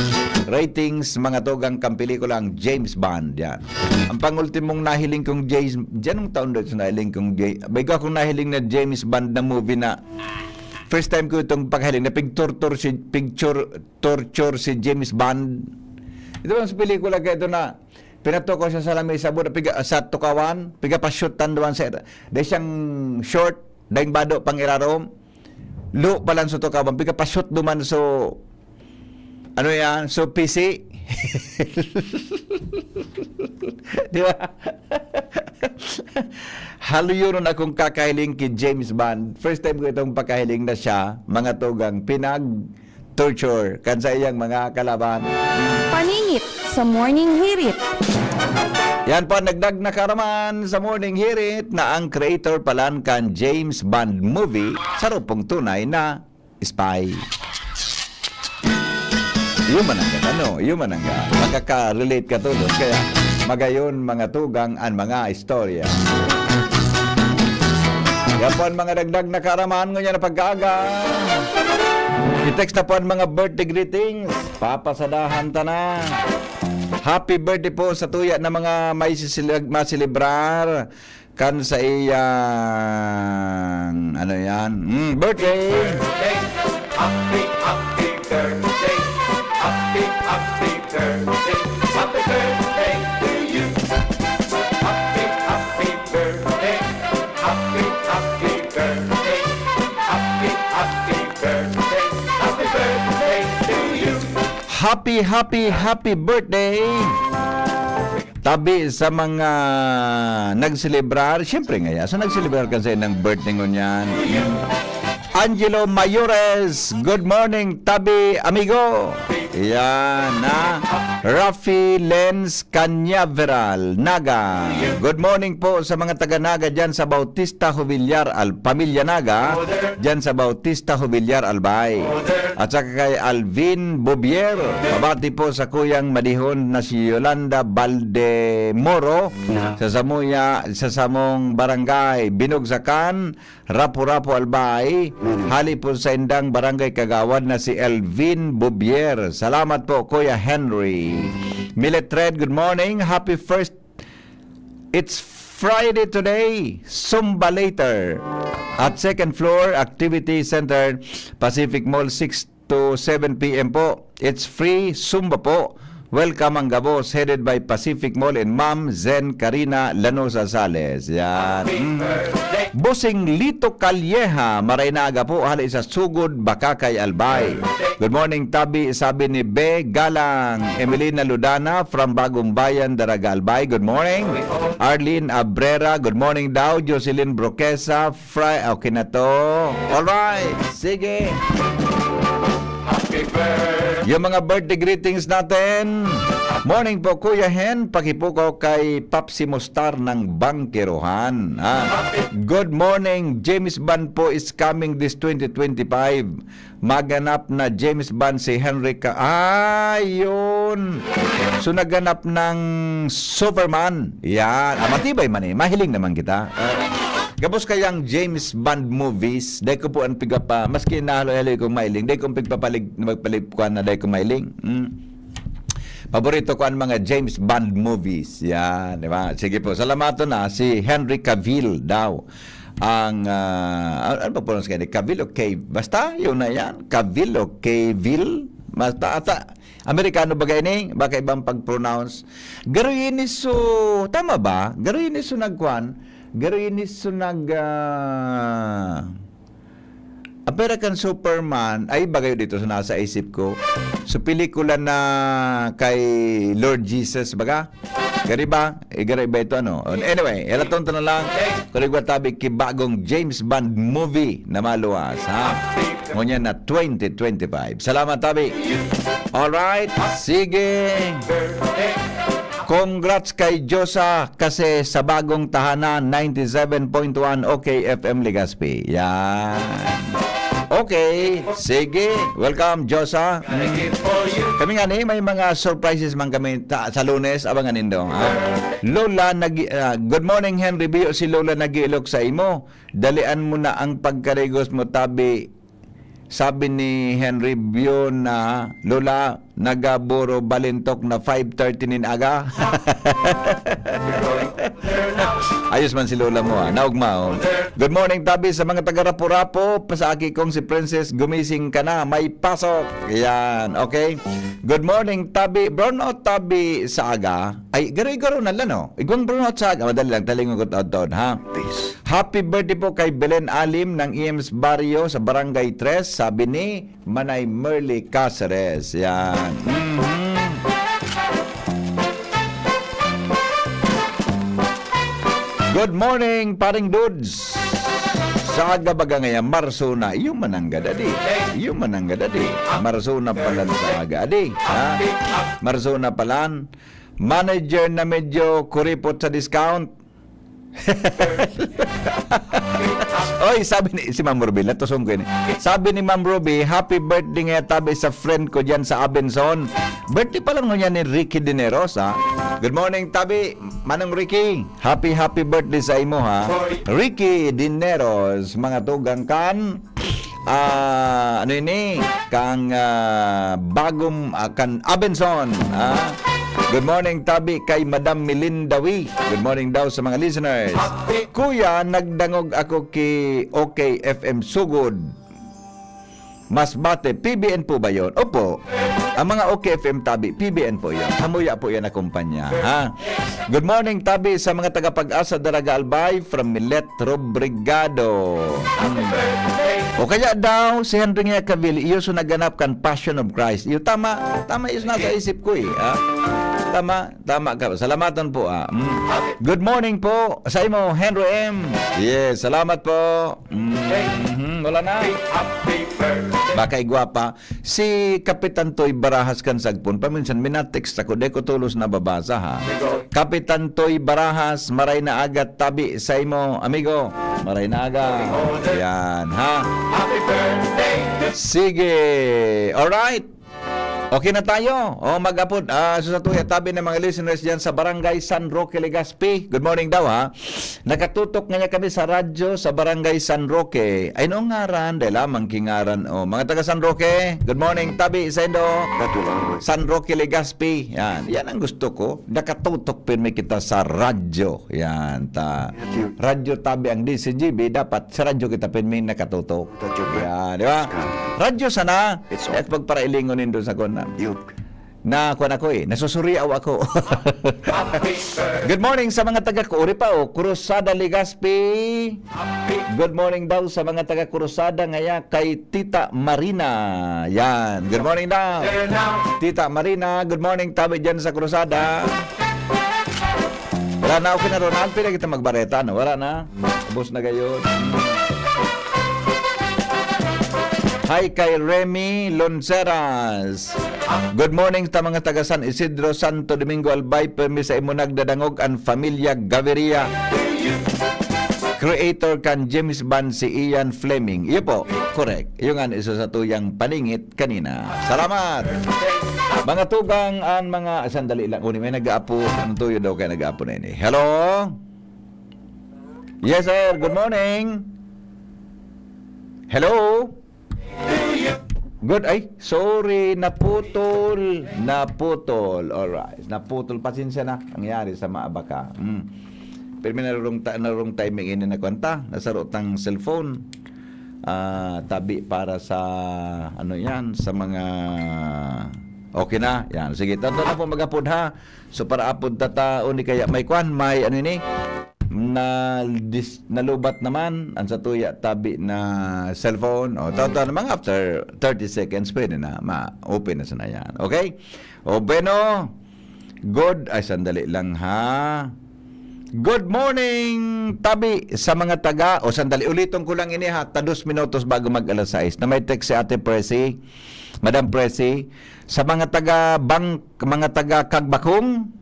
Ratings, mga tugang, kan pelikulang James Bond, yan. Ang pangultimong nahiling kong James, diyan nung taon doon sa nahiling kong James, bago akong nahiling na James Bond na movie na first time ko itong pagkahiling na pigtortor si, picture, torture si James Bond. Ito bang sa pelikula ka ito na Pinatukaw siya sa lamesa, buda piga, sa tukawan, piga pa-shoot tan duman sa, dai siyang short, daing bado pang irarom. Lo pa lang sa tukawan, piga pa-shoot duman so, ano yan, so P C. Di ba? Haluyonon akong kakahiling ki James Bond. First time ko itong pakahiling na siya, mga tugang, pinag-torture kan sa iyang mga kalaban. Paningit sa Morning Hirit. Yan po, nagdag na karaman sa Morning Hirit na ang creator palan kan James Bond movie, saro pong tunay na spy. Iyo man ang ano, iyo man ang, ah, makaka-relate ka todos. Kaya magayon, mga tugang, an mga istorya. Yan po an mga dagdag na kaaraman ngunyan na pagkaaga. I-text na po an mga birthday greetings. Papasadahan ta na. Happy birthday po sa tuya na mga may sisilag-, maselebrar kan sa iyang, ano yan? Mm, birthday. Birthday. Happy, happy birthday. Happy, happy birthday. Happy birthday to you. Happy, happy birthday. Happy, happy birthday. Happy, happy birthday. Happy birthday to you. Happy, happy, happy birthday! Tabi sa mga nagselebrar, siyempre ngaya, sa nagselebrar kan sa inang birthday ngunyan. Angelo Mayores, good morning, tabi, amigo. Yan, na. Rafi Lenz Cañaveral, Naga. Good morning po sa mga taga Naga dyan sa Bautista Jovillar, Al-, Pamilya Naga, dyan sa Bautista Jovillar, Albay. At saka kay Alvin Bobier, mabati po sa kuyang madihon na si Yolanda Baldemoro Na. sa Samuya, sa samong barangay, Binugsakan, Rapu-Rapu, Albay. Mm. Hali po sa indang barangay kagawad na si Elvin Bobier. Salamat po, Kuya Henry. Milet Red, good morning. Happy first It's Friday today. Zumba later at second floor activity center, Pacific Mall, six to seven p m po. It's free Zumba po. Welcome ang gabos, headed by Pacific Mall and Ma'am Zen Karina Lanosa Sales. Yan. Mm. Bossing Lito Calleja, maray na aga po, hali sa Sugod, Bacacay, Albay. Good morning, Tabi, sabi ni Be Galang. Emelina Ludana from Bagong Bayan, Daraga, Albay. Good morning. Arlene Abrera, good morning daw. Jocelyn Broquesa, Fry, okay na to. Alright, sige. Happy birthday. Yung mga birthday greetings natin. Morning po, Kuya Hen. Pakipukaw kay Papsi Mustar ng Bangkerohan. Ah, good morning. James Bond po is coming this twenty twenty-five. Maganap na James Bond si Henry Ca-, ah, yun. So, naganap ng Superman. Yan. Ah, matibay man eh. Mahiling naman kita. Ah, gabos kayang James Bond movies, dai ko po ang pigapa-, maski nahaloy-haloy kong mailing, dai kong pigpapalig-, magpalig-, kuwan na dai ko mailing. Mm. Paborito ko ang mga James Bond movies. Yan, di ba? Sige po, salamaton na si Henry Cavill daw. Ang, ah, ano, ano ba pronounce kaya? Cavill o Cav-, basta, yun na yan. Cavill o Cavill? Basta, ata, Amerikano ba gani? Baka ibang pag-pronounce. Garo ini so, tama ba? Garo ini so nagkuan? Garo ini so nag, ah, Apera kan Superman, ay, bagayo dito sa nasa isip ko. So, pelikula na kay Lord Jesus, baga? Gari ba? Eh, gari ba ito, ano? Anyway, helaton ta na lang. Kung igwa tabi ki bagong James Bond movie na maluwas, ha? Ngunyan na twenty twenty-five. Salamat, tabi. Alright, sige. Congrats kay Josa kasi sa bagong tahanan, ninety-seven point one O K F M Legazpi. Yan. Okay, sige. Welcome, Josa. Mm. Kami nga ni, may mga surprises man kami ta-, sa Lunes. Abangan nindo, ha? Lola, nag-, ah, good morning, Henry Bio. Si Lola nag-iilok sa imo. Dalian mo na ang pagkarigos mo, tabi. Sabi ni Henry Bio na, "Lola, nagaburo balintok na five thirty nin aga." Ayos man si Lola mo, ah. Naugma, oh. Good morning, tabi sa mga taga Rapu-Rapu. Pasaaki kong si Princess, gumising ka na. May pasok. Yan, okay. Good morning, tabi. Brownout tabi sa aga. Ay, garo-garo na lang, no? Igwang brownout sa aga. Madali lang, talingon ko taon-taon, ha? Happy birthday po kay Belen Alim ng E M's Barrio sa Barangay Tres. Sabi ni Manay Merly Caceres. Yan. Mhm. Good morning, paring Dudes. Sa aga baga ngayon, Marso na. Iyo mananggad, adi. Iyo mananggad, adi. Marso na pala sa aga, adi. Ha? Marso na pala. Manager na medyo kuripot sa discount. Oy, sabi ni si Ma'am Ruby, latusong ko ini. Sabi ni Ma'am Ruby, "Happy birthday nga tabi sa friend ko diyan sa Abenson." Birthday pa lang ngunyan ni Ricky Dineros, ha? Good morning, tabi, Manong Ricky. Happy, happy birthday sa imo, ha? Ricky Dineros, mga tugang kan, ah, ano ini? Kang, ah, bagong, ah, kan Abenson, ha? Good morning, tabi kay Madam Melinda Wee. Good morning daw sa mga listeners. Kuya, nagdangog ako ki OK F M Sugod. Masbate, P B N po ba yon? Opo. Ang mga OK F M tabi, P B N po yon. Hamuya po yan na kumpanya, ha? Good morning, tabi sa mga taga-Pag-asa, Daraga Albay, from Milet Robrigado. Hmm. O kaya daw, si Henry nga Cavill, iyo so nagganap kan Passion of Christ. Iyo, tama, tama, iyo nasa isip ko eh, ha? Tama, tama ka. Salamaton po, ah. Mm. Good morning po sa imo, Henry M. Yes, salamat po. Mhm, wala na. Baka igwapa. Si Kapitan Toy Barajas kan Sagpon, paminsan minatext ako, di ko tolos nababasa, ha. Kapitan Toy Barajas, maray na aga, tabi sa imo, amigo. Maray na aga. Yan, ha. Sige. Alright. Okay na tayo. O, mag-apod. Ah, so sa tuya, tabi ng mga listeners dyan sa Barangay San Roque, Legazpi. Good morning daw, ha. Nakatutok nga niya kami sa radyo sa Barangay San Roque. Ay, no ngaran, dahil lamang kingaran. O, mga taga San Roque, good morning, tabi, sendo. San Roque, Legazpi. Yan, yan ang gusto ko. Nakatutok pirmi kita sa radyo. Yan, ta. Radyo tabi ang D C G B, dapat sa radyo kita pirmi nakatutok. Yan, di ba? Radyo sana. It's all. At pagparailingon nindo sa kona. Na, kuwan ako eh, nasusuriaw ako. Good morning sa mga taga Uri pa, oh, Cruzada, Legazpi. Good morning daw sa mga taga Cruzada, ngaya kay Tita Marina. Yan. Good morning daw. Tita Marina, good morning, tabi dyan sa Cruzada. Wala na, okay na, Ronald. Pwede kita magbareta, no? Wala na. Ubos na gayon. Hi kay Remy Lonceras. Good morning sa mga taga San Isidro, Santo Domingo, Albay. Permi sa imo nagdadangog ang Familia Gaviria. Creator kan James Bond si Ian Fleming. Iyo po, correct. Iyo nga, isa sa tuyang paningit kanina. Salamat! Mga tugang, ang mga, sandali lang. Uni, may nag-aapo. Ang tuyo daw kaya nag-aapo na ini. Hello? Yes, sir. Good morning. Hello? Good. Ay, sorry. Naputol. Naputol. Alright. Naputol. Pasensya na. Nangyari sa maabaka. Mm. Pero may narurong, ta- narurong timing ini na kwanta. Nasaro tang cellphone. Ah, tabi para sa, ano yan, sa mga, okay na. Yan. Sige, tanto na po magapod ha. So, para apod tata, o ni kaya may kwan, may ano ini, na dis, nalubat naman, ang sa tuya, tabi na cellphone. O, tao-tao naman, after thirty seconds, pwede na, ma-open na sana yan. Okay? O, bueno, good, ay, sandali lang, ha? Good morning, tabi sa mga taga, o sandali, uliton ko lang ini ha, ta dos minutos bago mag alas sais, na may text si Ate Presi, Madam Presi, sa mga taga Bang-, mga taga Kagbakong,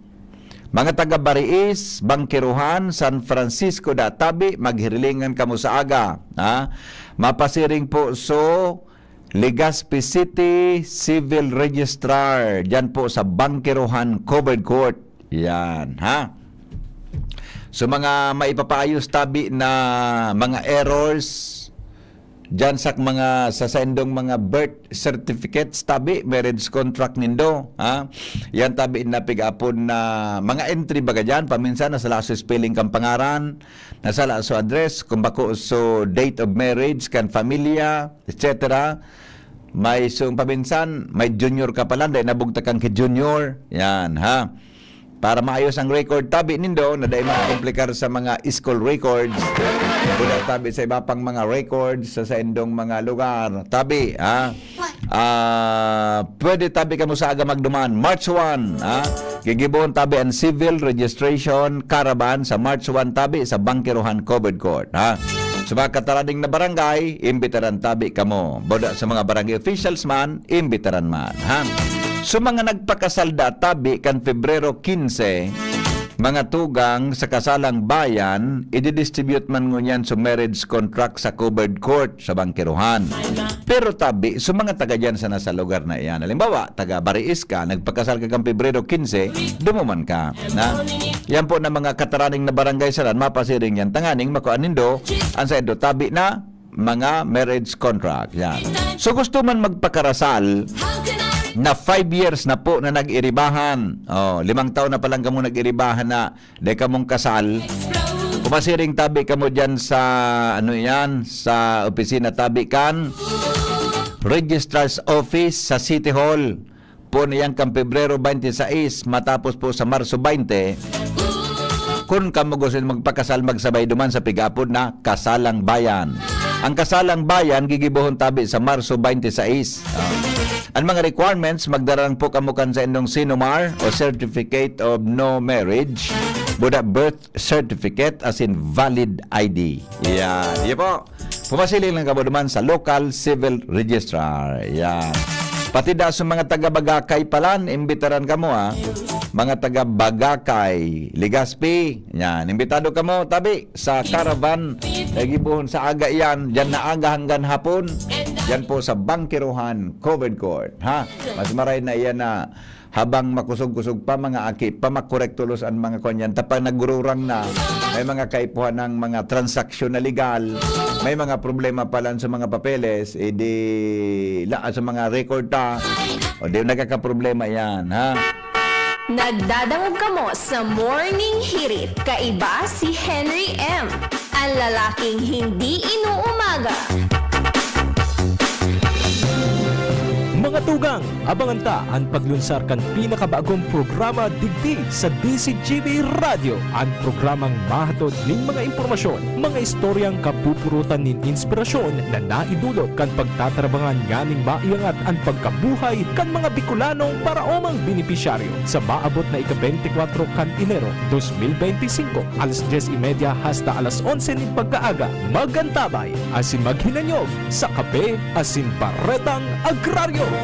mga taga Bariis, Bangkiruhan, San Francisco da Tabi, maghirilingan kamo sa aga, ha? Mapasiring po so Legazpi City Civil Registrar, diyan po sa Bangkiruhan Covered Court. Yan, ha? So, mga maipapaayos tabi na mga errors, Diyan sa mga, sa saindong mga birth certificates, tabi, marriage contract nindo, ha? Yan tabi na pig-apon na mga entry baga diyan, paminsan nasala so spelling kan pangaran, nasala so address, kung bako so date of marriage kan familia, et cetera. May sung paminsan, may junior ka pala, dahil nabugtakan ki junior. Yan, ha? Para maayos ang record tabi nindo, na dai makomplikar sa mga school records. Kuda tabi sa iba pang mga records sa saindong mga lugar. Tabi, ha? Ah, pwede tabi kamo sa aga magduman, March one, ha? Gigibohon tabi ang civil registration caravan sa March one tabi sa Bangkerohan Covered Court, ha? Sa mga katarading na barangay, imbitaran tabi kamo. Boda sa mga barangay officials man, imbitaran man, ha? So, mga nagpakasal da tabi kan Pebrero quince, mga tugang sa kasalang bayan, ididistribute man ngunyan sa marriage contract sa covered court sa Bangkerohan. Pero tabi, sa mga taga dyan sana sa lugar na iyan. Halimbawa, taga Bariis ka, nagpakasal ka kan Pebrero quince, dumuman ka. Na? Yan po na mga kataraning na barangay salan, mapasiring yan. Tanganing makuha nindo, ang sa indo tabi na mga marriage contract. Yan. So gusto man magpakarasal na five years na po na nag-iribahan. Oh, limang taon na palang kamo nag-iribahan na dai kamong kasal. Kumasiring tabi kamo dyan sa, ano yan, sa opisina tabi kan Registrar's Office sa City Hall. Po niyan kan Pebrero twenty-six, matapos po sa Marso twenty, kun kamo gusto magpakasal, magsabay duman sa pig-apod na Kasalang Bayan. Ang Kasalang Bayan, gigibohon tabi sa Marso twenty-six. Ah, ang mga requirements, magdara lang po kamo kan sa indong Sinumar o Certificate of No Marriage, buda birth certificate, as in valid I D. Yan. Iyo po. Pumasiling lang kamo duman sa local civil registrar. Yan. Pati da sa mga taga Bagakay palan, imbitaran kamo, ha. Mga taga Bagakay, Legazpi. Yan. Imbitado kamo, tabi, sa caravan. Nagibuhon sa aga yan. Diyan na aga hanggang hapon. Yan po sa Bangkiruhan, Covered Court. Ha? Mas maray na iyan na habang makusog-kusog pa, mga aki pa, makorek tulos an mga kwan yan. Tapang nagururang na, may mga kaipuhan ng mga transaksyon na legal, may mga problema pa lang sa mga papeles, eh di, la, sa mga record ta, o di, nagkakaproblema yan, ha? Nagdadangog kamo sa Morning Hirit, kaiba si Henry M, ang lalaking hindi inuumaga. Mga tugang, abangan ta an paglunsar kan pinakabagong programa digdi sa D C G B Radio, an programang mahatod nin mga impormasyon, mga istoryang kapupurutan nin inspirasyon na naidulot kan pagtatarabangan nganing maiangat an pagkabuhay kan mga Bicolanong paraomang benepisyaryo. Sa maabot na ika-beintikwatro kan Enero, dos mil beintisinko, alas dyes y media hasta alas onse nin pagkaaga, mag-antabay asin maghinanyog sa Kape asin Baretang Agraryo.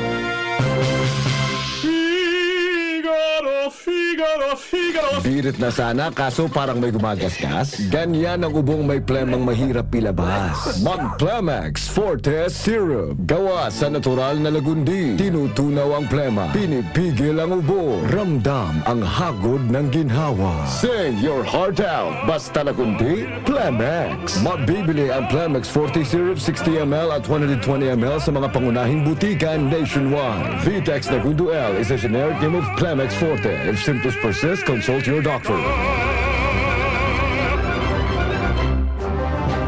Figaro, Figaro, Figaro. Birit na sana, kaso parang may gumagasgas. Ganyan ang ubong may plemang mahirap ilabas. Mag Plemex Forte Syrup. Gawa sa natural na lagundi. Tinutunaw ang plema. Pinipigil ang ubo. Ramdam ang hagod ng ginhawa. Sing your heart out. Basta lagundi, Plemex. Mabibili ang Plemex Forte Syrup sixty M L at one hundred twenty M L sa mga pangunahing butika nationwide. Vitex Nagundo L is a generic name of Plemex Forte. If symptoms persist, consult your doctor.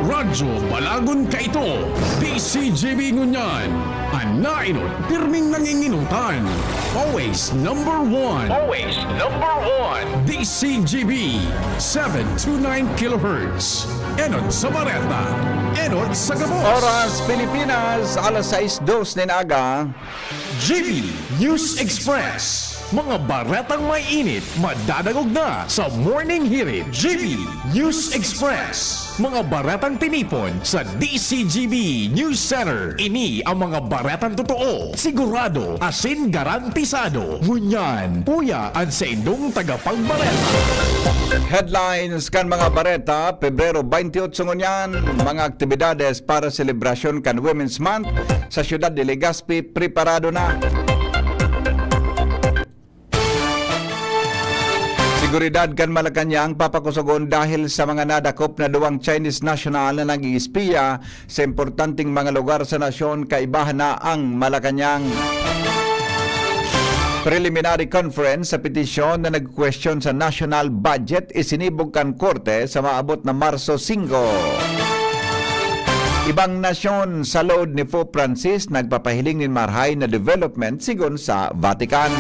Radyo Balagon kaito, D C G B ngunyan. An naenot, pirming nanginginotan. Always number one. Always number one. D C G B, seven two nine kilohertz. Enot sa bareta, enot sa gabos. Oras Pilipinas, alas sais dos nin aga. G B News Express. Mga baretang may init, madadangog na sa Morning Hirit. G B News Express. Mga baretang tinipon sa D C G B News Center. Ini ang mga baretang totoo, sigurado, asin garantisado. Ngunyan, uya an saindong tagapagbareta. Headlines kan mga bareta, Pebrero twenty-eight ngunyan, mga aktibidades para selebrasyon kan Women's Month sa siyudad de Legazpi, preparado na. Seguridad kan Malacañang papakusogon dahil sa mga nadakop na duwang Chinese national na nag-iispiya sa importanteng mga lugar sa nasyon, kaibahan na ang Malacañang. Preliminary conference sa petisyon na nagkwestiyon sa national budget isinibog kan korte sa maabot na Marso singko. Ibang nasyon sa load ni Pope Francis nagpapahiling nin marahay na development, sigon sa Vatican.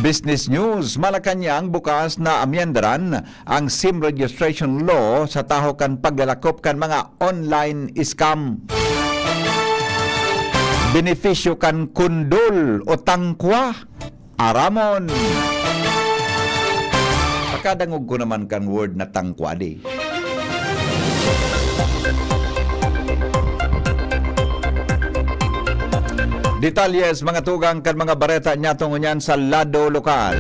Business News: Malacañang bukas na amyendaran ang sim registration law sa tahaw kan paglalakop kan mga online scam. Benepisyo kan kundol o tangkwa, aramon. Pakadangog ko naman kan word na tangkwadi. Detalles, mga tugang, kan mga bareta niyato ngunyan sa lado lokal.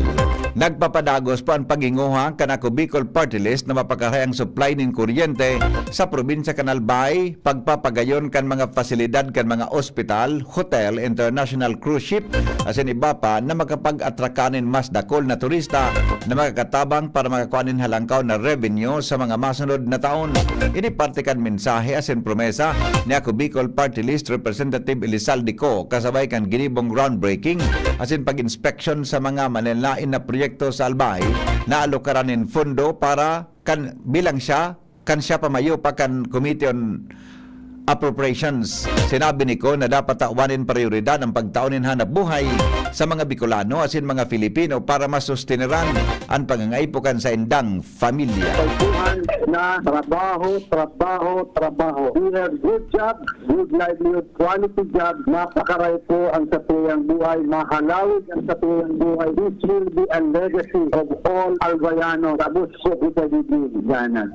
Nagpapadagos pa an paghinguha kan Ako Bicol Party List na mapakaray ang supply nin kuryente sa probinsya kan Albay, pagpapagayon kan mga pasilidad kan mga ospital, hotel, international cruise ship, asin iba pa na makapag-atraka nin mas dakul na turista na makakatabang para makakua nin halangkaw na revenue sa mga masunod na taon. Ini parte kan mensahe asin promesa ni Ako Bicol Party List Representative Elizalde Co, kasabay kan ginibong groundbreaking asin pag-inspeksyon sa mga manlaen na proyekto sa Albay na alukaran nin pondo para kan bilang siya kan siya pa mayo pa kan Committee on Appropriations. Sinabi ni Co na dapat tawan nin prayoridad ang pagtao nin hanap buhay sa mga Bicolano asin mga Filipino para masusteneran an pangangaipo kan saindang pamilya. Pagkuhan na trabaho, trabaho, trabaho. We have good job, good livelihood, quality job. Mapakaray po ang satuyang buhay, mahalawig ang satuyang buhay. This will be a legacy of all Albayanos. Tapos po kita, Gigi, Jana.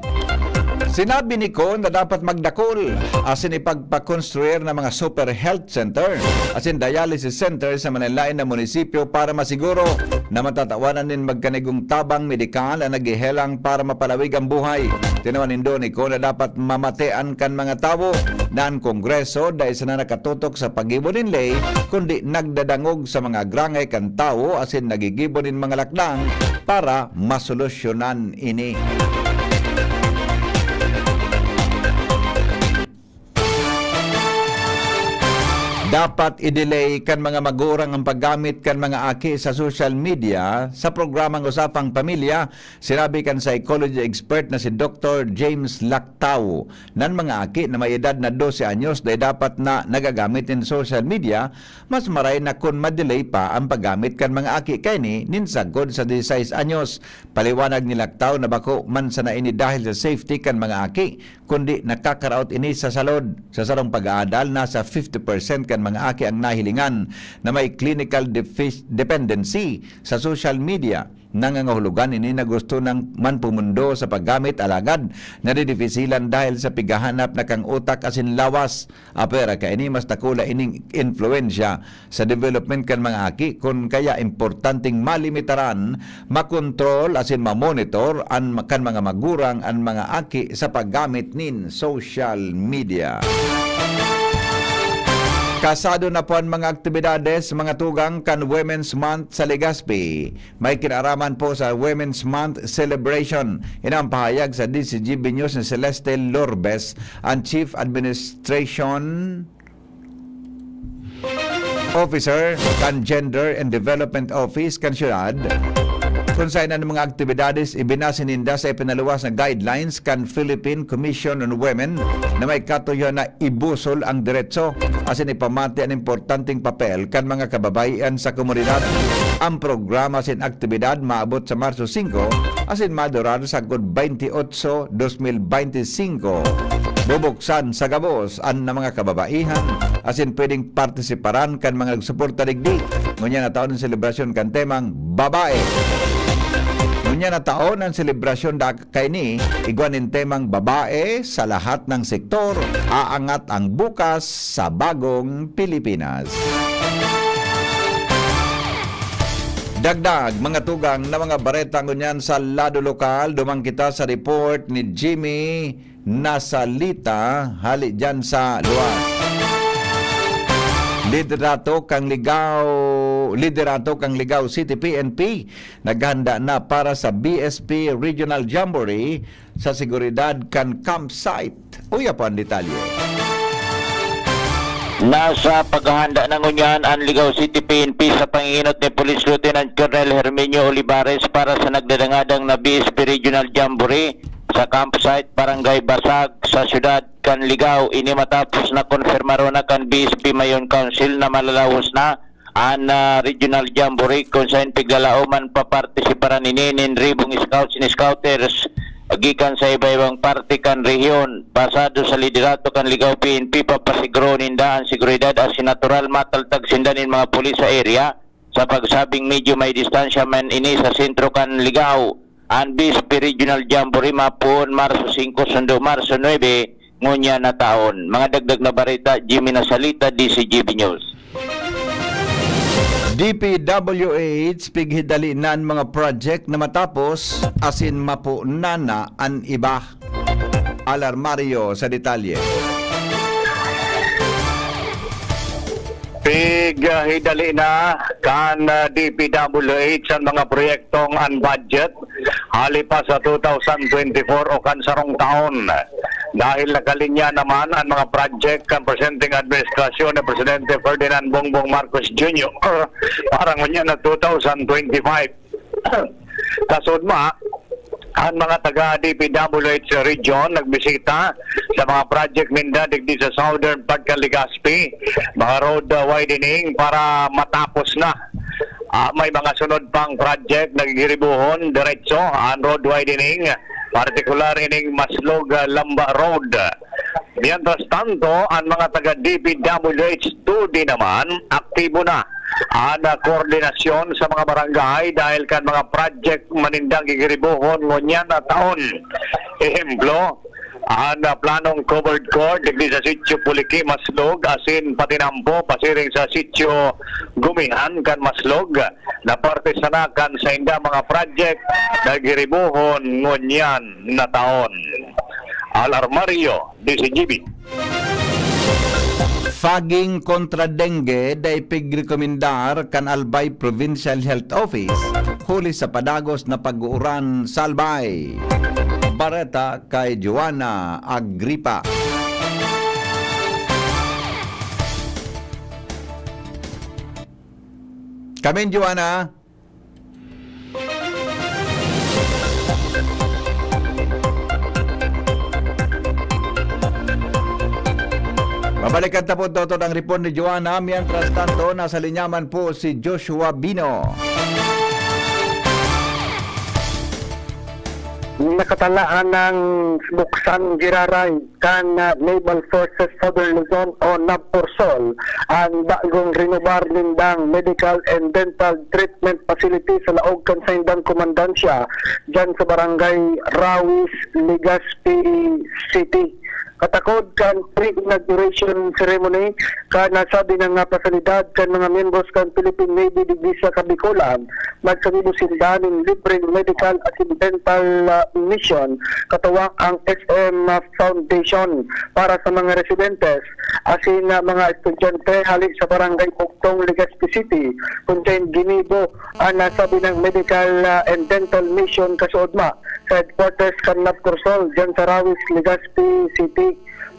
Sinabi ni Co na dapat magdakul asin ipagpakonstruir na mga super health center asin dialysis center sa manlaen na munisipyo para masiguro na matatawanan nin magkanigong tabang medikal an naghehelang para mapalawig ang buhay. Tinawan nindo ni Co na dapat mamatean kan mga tawo na an Kongreso dai sana nakatutok sa paggibo nin ley, kundi nagdadangog sa mga grangay kan tawo asin naggigibo nin mga lakdang para masolusyonan ini. Dapat i-delay kan mga magurang ang paggamit kan mga aki sa social media. Sa programang Usapang Pamilya, sinabi kan psychology expert na si Doktor James Lactao, nan mga aki na may edad na dose anyos dai dapat na nagagamit nin social media, mas maray na kun ma-delay pa ang paggamit kan mga aki kaini nin sagkod sa disisais anyos. Paliwanag ni Lactao na bako man sana ini dahil sa safety kan mga aki, kundi nakakaraot ini sa salud. Sa sarong pag-aadal, nasa fifty percent kan mga aki ang nahilingan na may clinical defi-, dependency sa social media. Nangangahulugan ini na gusto nang man pumundo sa paggamit, alagad nadidifisilan dahil sa pighahanap na kan utak asin lawas. Apwera kaini, mas dakula ining impluwensya sa development kan mga aki, kun kaya importanteng malimitaran, makontrol asin mamonitor an, kan mga magurang an mga aki sa paggamit nin social media. Kasado na po an mga aktibidades, mga tugang, kan Women's Month sa Legazpi. May kinaaraman po sa Women's Month celebration. Ini ang pahayag sa D Z G B News ni Celeste Lorbes, ang Chief Administration Officer kan Gender and Development Office kan syudad, kun saen an mga aktibidades ibinase ninda sa ipinaluwas na guidelines kan Philippine Commission on Women na may katuyohan na ibusol ang deretso asin ipamati an importanteng papel kan mga kababaihan sa komunidad. Ang programa asin aktibidad maabot sa Marso singko asin madurar sagkod baynte otso, dos mil baynte singko. Bubuksan sa gabos an mga kababaihan asin pwedeng partisiparan kan mga nagsuporta digdi. Ngunyan na taon ang selebrasyon kan temang babae. Ngunyan na taon ang selebrasyon da-, kaini, igwa nin temang babae sa lahat ng sektor, aangat ang bukas sa bagong Pilipinas. Dagdag, mga tugang, na mga bareta ngunyan sa lado lokal, duman kita sa report ni Jimmy Nasalita, hali dyan sa luwas. Litrato kan Ligao liderato kan Ligao City P N P, naghanda na para sa B S P Regional Jamboree sa seguridad kan campsite. Uya po ang detalye. Nasa paghahanda na ngunyan an Ligao City P N P sa panginginot ni Police Lieutenant Colonel Herminio Olivares para sa nagdadangadang na B S P Regional Jamboree sa campsite Barangay Basag sa siyudad kan Ligao. Ini matapos na konfirmaron na kan B S P Mayon Council na malalawos na an, ah, Regional Jamboree, kung saen piglalaoman papartisiparan ini nin ribong scouts and scouters gikan sa iba-ibang parte kan rehiyon. Basado sa liderato kan Ligao P N P, papasiguro ninda an seguridad asin natural mataltag sinda nin mga pulis sa area. Sa pagsabing medyo may distansya man ini sa sentro kan Ligao, an B S P Regional Jamboree mapoon Marso singko sundo Marso nuebe, ngunyan na taon. Mga dagdag na bareta, Jimmy Nasalita, D C G B News. D P W H, pighidali na an mga project na matapos, asin mapo na na an iba. Alarmario sa detalye. Pighidali na kan, ah, D P W H an mga proyektong unbudget hali pa sa two thousand twenty-four o kan sarong taon. Dahil nakalinya naman an mga project kan presenteng administrasyon ni Presidente Ferdinand Bongbong Marcos Junior para ngunyan na two thousand twenty-five. Kasudma, an mga taga D P W H region nagbisita sa mga project ninda digdi sa southern part kan Legazpi, mga road, uh, widening para matapos na. Ah, may mga sunod pang project na gigiribohon diretso an road widening, partikular ining Maslog, uh, Lamba Road. Mientras tanto, an mga taga D P W H two D naman, aktibo na an, ah, koordinasyon sa mga barangay dahil kan mga project man nindang gigiribohon ngunyan na taon. Ehemplo, an, ah, planong covered court digdi sa Sitio Puliki, Maslog, asin patinampo pasiring sa Sitio Gumihan kan Maslog, na parte sana kan sainda mga project na giribohon ngunyan na taon. Alarmario, D C G B. Fogging kontra dengue dai pigrekomendar kan Albay Provincial Health Office huli sa padagos na pag-uuran sa Albay. Bareta kay Joanna Agripa. Kamin, Joanna. Babalikan ta po, Toto, ang report ni Joanna. Mientras tanto, nasa linya man po si Joshua Bino. Nakatalaan ng buksang giraray kan, ah, Naval Forces Southern Luzon o NAVFORSOL an bagong renobar nindang medical and dental treatment facility sa laog kan saindang komandansya diyan sa Barangay Rawis, Legazpi City. Katakod kan pre-inauguration ceremony, kan nasabi na nga pasalidad kan mga miyembros kan Philippine Navy digdi sa Kabikolan, nagsabibo sinda nin libreng medical asin dental, ah, mission, katuwang ang S M Foundation para sa mga residentes asin, ah, mga estudyante hali sa Barangay Bugtong, Legazpi City, kun saen ginibo an nasabi nang medical, ah, and dental mission kasuodma sa headquarters kan NAVFORSOL diyan sa Rawis, Legazpi City.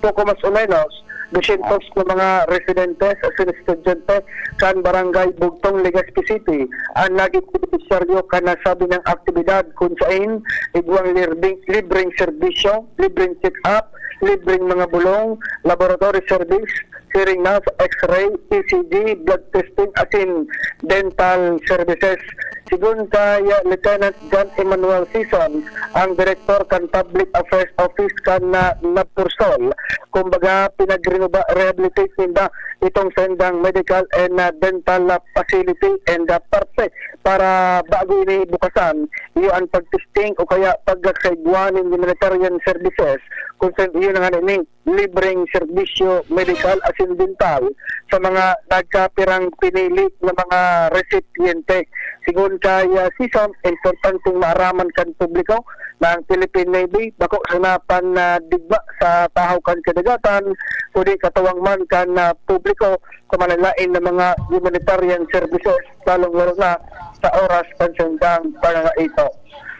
Poco mas o menos, dosyentos na mga residentes asin estudyante kan Barangay Bugtong, Legazpi City, ang naging benepisyaryo kan nasabi nang aktibidad, kun saen igwang lirbing, libreng serbisyo, libreng check-up, libreng mga bulong, laboratory service, siring na sa X-ray, E C G, blood testing, asin dental services. Sigon kay Lieutenant John Emmanuel Season, ang direktor kan Public Affairs Office kan, ah, NAVFORSOL, kumbaga, pinagrenuba-, rehabilitate ninda itong saindang medical and, ah, dental, ah, facility and, ah, parte para bago ini bukasan, iyo ang pag-testing o kaya pagkakaigwa nin humanitarian services kung sa iyo na nga ini, libreng serbisyo medikal asin dental sa mga nagkapirang pinili na mga resipyente. Sigon kay, ah, Sison, importanteng maaraman kan publiko na ang Philippine Navy bako sana pandigma sa tahaw kan kadagatan, kundi katuwang man kan, ah, publiko sa malalain na mga humanitarian services, lalong-lalo na sa oras kan saindang pangangaito.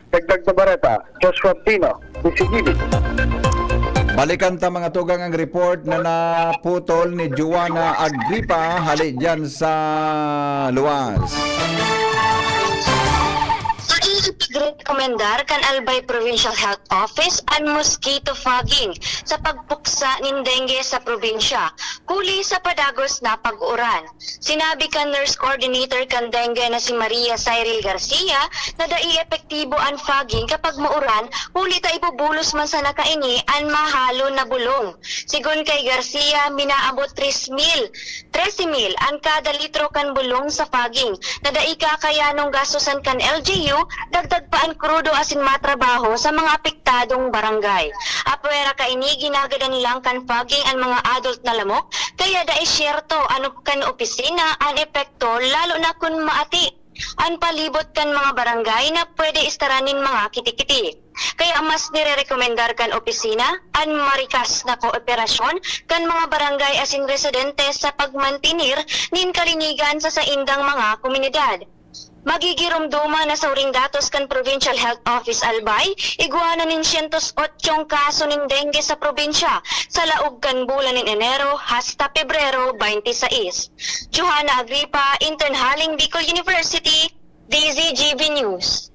Dagdag na bareta, Joshua Pino, D C G B. Balikan ta, mga tugang, ang report na naputol ni Joanna Agripa hali dyan sa luwas. Ipigrekomendar kan Albay Provincial Health Office an mosquito fogging sa pagpuksa nin dengue sa probinsya, huli sa padagos na pag-uran. Sinabi kan nurse coordinator kan dengue na si Maria Cyril Garcia na dai epektibo an fogging kapag mauran, huli ta ibubulos man sana kaini an mahalon na bulong. Sigon kay Garcia, minaabot tres mil, trese mil an kada litro kan bulong sa fogging na dai kakayanong gastosan kan L G U, dagdag pa an krudo asin matrabaho sa mga apektadong barangay. Apwera kaini, ginagadan lang kan fogging an mga adult na lamok, kaya dai siyerto ano kan opisina an epekto, lalo na kun maati an palibot kan mga barangay na pwede istaran nin mga kitikiti. Kaya mas nirerekomendar kan opisina an marikas na kooperasyon kan mga barangay asin residente sa pagmantener nin kalinigan sa saindang mga komunidad. Magigiromdoman na sa huring datos kan Provincial Health Office Albay, igwa na nin syentos otsong kaso nin dengue sa probinsya sa laog kan bulan nin Enero hasta Pebrero twenty-six. Johanna Agripa, intern haling Bicol University, D Z G B News.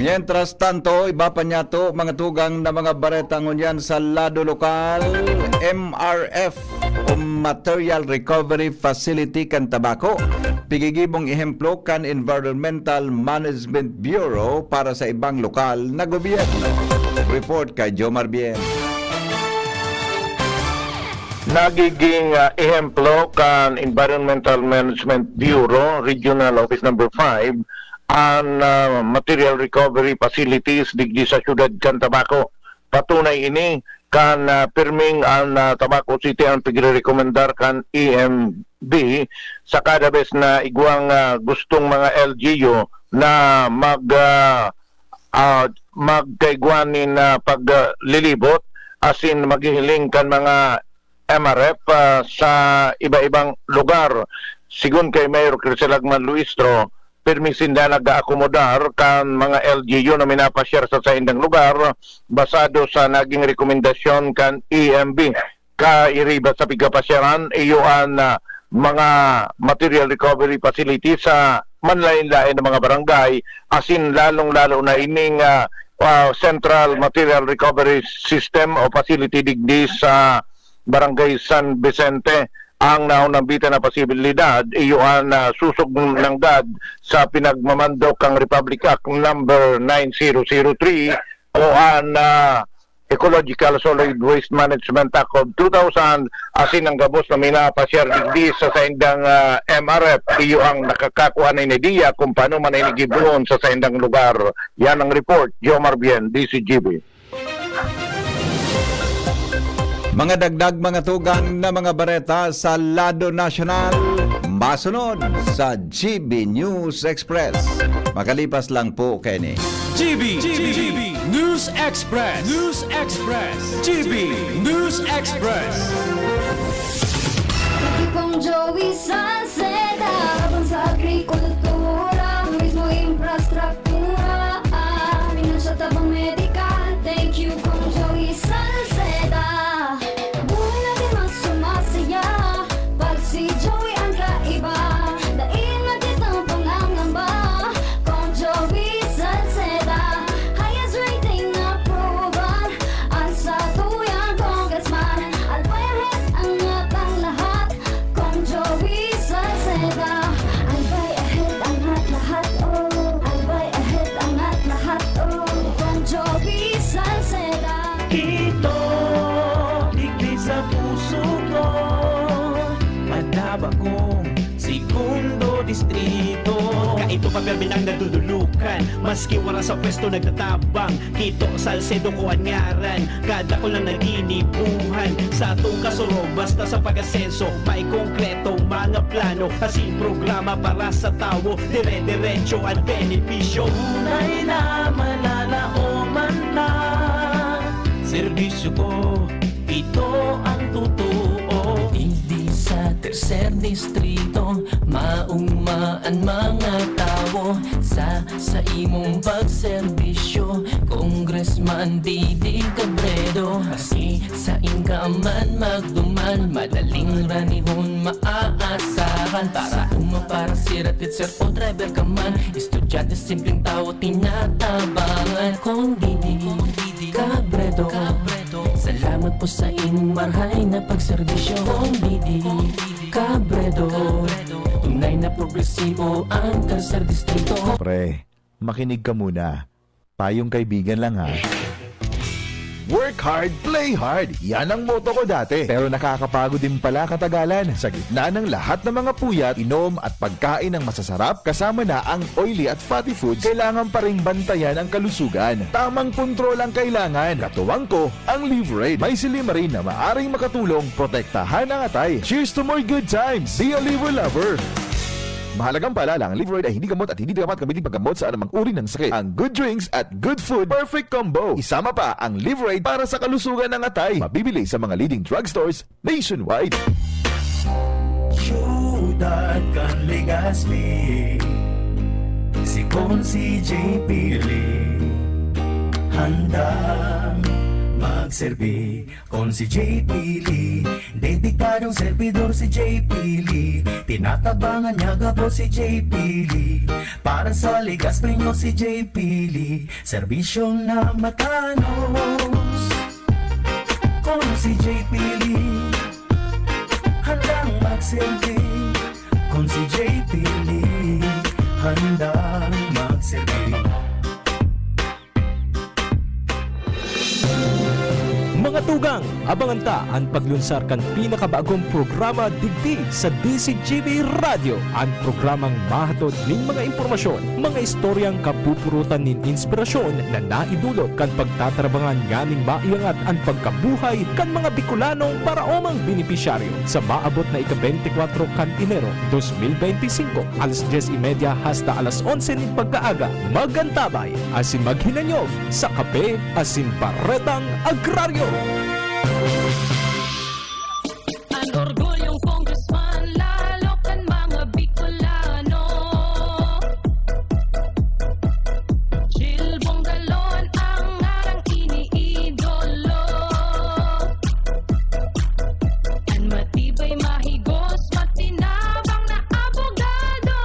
Mientras tanto, iba pa niyato, mga tugang na mga bareta ngunyan sa lado lokal, M R F o Material Recovery Facility kan Tabaco. Pigigibong ehemplo kan Environmental Management Bureau para sa ibang lokal na gobyerno. Report kay Jomar Bien. Nagiging, ah, ehemplo kan Environmental Management Bureau, Regional Office Number Five, an, ah, material recovery facilities digdi sa siyudad kan Tabaco. Patunay ini kan, ah, pirming an, ah, Tabaco City an pigrerekomendar kan E M B sa kada bes na igwang, ah, gustong mga L G U na mag, ah, ah, magkaigwa nin, ah, paglilibot asin maghihiling kan mga M R F, ah, sa iba-ibang lugar. Sigon kay Mayor Criselagman Luistro, pirmi sinda nag-aakomodar kan mga L G U na minapasyar sa saindang lugar, basado sa naging rekomendasyon kan E M B. Kairiba sa pigkapasyaran, iyo an, ah, mga material recovery facility sa manlaen-laen na mga barangay, asin lalong-lalo na ining, ah, ah, Central Material Recovery System o facility digdi sa Barangay San Vicente. Ang naunambitan na posibilidad, iyo an, ah, susog nanggad sa pinagmamando kang Republic Act number nine zero zero three o an, ah, Ecological Solid Waste Management Act of two thousand, asin ang gabos na minapasyar digdi sa saindang, ah, M R F, iyo ang nakakakua nin ideya kung paano man ini gibohon sa saindang lugar. Yan ang report, Jomar Bien, D Z G B. Mga dagdag, mga tugang na mga bareta sa lado nasyonal, masunod sa G B News Express. Makalipas lang po kaini. G B, G B, G B News Express, News Express, G B News Express. Kong Joey Salceda, laban sa agrikultura, turismo, infrastruktura, ah, financial tabang medikal. Thank you, Kong Joey Salceda. Buhay natin mas sumasaya pag si Joey ang kaiba. Dai na kitang pangangamba, Kong Joey Salceda. Highest rating approval, ang satuyang congressman. Albay ahead, angat ang lahat, Kong Joey Salceda. Albay ahead, angat lahat, oh. Albay ahead, angat lahat, oh. Kong Joey Salceda. Ito, digdi sa puso ko. Madaba kong segundo distrito. Kaito Papermi nang nadudulukan, maski wara sa pwesto nagtatabang. Kito Salcedo ko an ngaran, kada ko lang naginibuhan. Sa atong kasurog, basta sa pag-asenso, may konkretong mga plano. Asin programa para sa tawo, dire-diretso an benepisyo. Tunay na mananao man ta. Serbisyo ko, ito ang totoo. Digdi sa tercer distrito, mauma an mga tawo sa, sa imong pagserbisyo, Congressman Didi Cabredo. Maski sain ka man magduman, madaling ranihon maaasahan. Para uma, para sira, teacher o driver ka man, estudyante, simpleng tawo, tinatabangan. Kung Didi Cabredo, salamat po sa imong marhay na pagserbisyo. Kung Didi Cabredo, tunay na progresibo ang tercer distrito. Pre, makinig ka muna. Payong kaibigan lang, ha. Work hard, play hard. Yan ang motto ko dati. Pero nakakapagod din pala katagalan. Sa gitna ng lahat ng mga puyat, inom at pagkain ng masasarap, kasama na ang oily at fatty foods, kailangan pa ring bantayan ang kalusugan. Tamang kontrol ang kailangan. Katuwang ko, ang Liverade. May silymarin na maaring makatulong protektahan ang atay. Cheers to more good times! Be a Liver Lover! Mahalagang paalala, ang Liverade ay hindi gamot at hindi dapat gamitin paggamot sa anumang uri ng sakit. Ang good drinks at good food, perfect combo. Isama pa ang Liverade para sa kalusugan ng atay. Mabibili sa mga leading drugstores nationwide. Siyudad kan Legazpi, si Consi J P Lee, handang magserbi. Consi J P Lee, dedikadong servidor si J P Lee. Tinatabangan niya gabos si J P Lee. Para sa Legazpi nyo si J P Lee, serbisyong na matanos. Consi J P Lee, handang magserbi. Consi J P Lee, handang magserbi. Mga tugang, abangan ta an paglunsar kan pinakabagong programa digdi sa D Z G B Radyo, an programang mahatod nin mga impormasyon, mga istoryang kapupurutan nin inspirasyon na naidulot kan pagtatarabangan nganing maiangat an pagkabuhay kan mga Bicolanong paraomang benepisyaryo. Sa maabot na ika-beintikwatro kan Enero, dos mil beintisinko, alas dyes y media hasta alas onse nin pagkaaga, magantabay asin maghinanyog sa Kape asin Baretang Agraryo. An orgulyong congressman, lalo kan mga Bicolano. Jill Bongalon ang ngarang iniidolo. An matibay, mahigos, matinabang na abogado.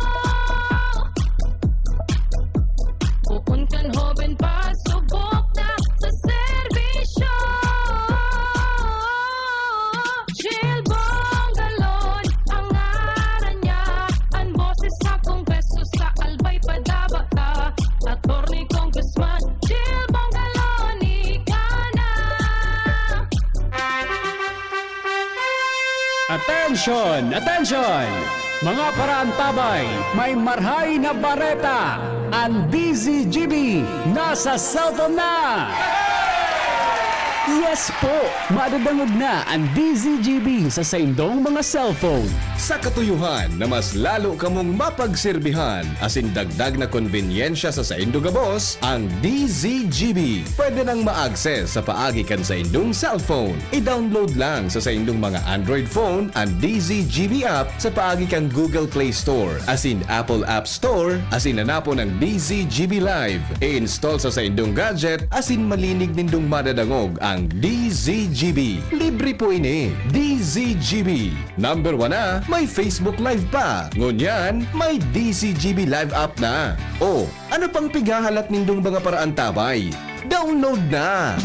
Poon kan hoben pa, subok na sa serbisyo. Jill Bongalon ang ngaran niya, an boses sa Kongreso, sa Albay padaba ta. Attorney Congressman Jill Bongalon, ika na. Attention! Attention! Mga paraantabay, may marhay na bareta! An D Z G B nasa cellphone na! Yes po! Madadangog na an D Z G B sa saindong mga cellphone. Sa katuyohan na mas lalo kamong mapagserbihan asin dagdag na konbenyensya sa saindo gabos, ang D Z G B pwede nang ma-access sa paagi kan saindong cellphone. I-download lang sa saindong mga Android phone an D Z G B app sa paagi kan Google Play Store asin Apple App Store, asin hanapon ang D Z G B Live. I-install sa saindong gadget asin malinig nindong madadangog ang D Z G B. Libre po ini. D Z G B. Number one na, may Facebook Live pa. Ngunyan, may D Z G B Live app na. O, ano pang pighahalat nindong mga paraantabay? Download na!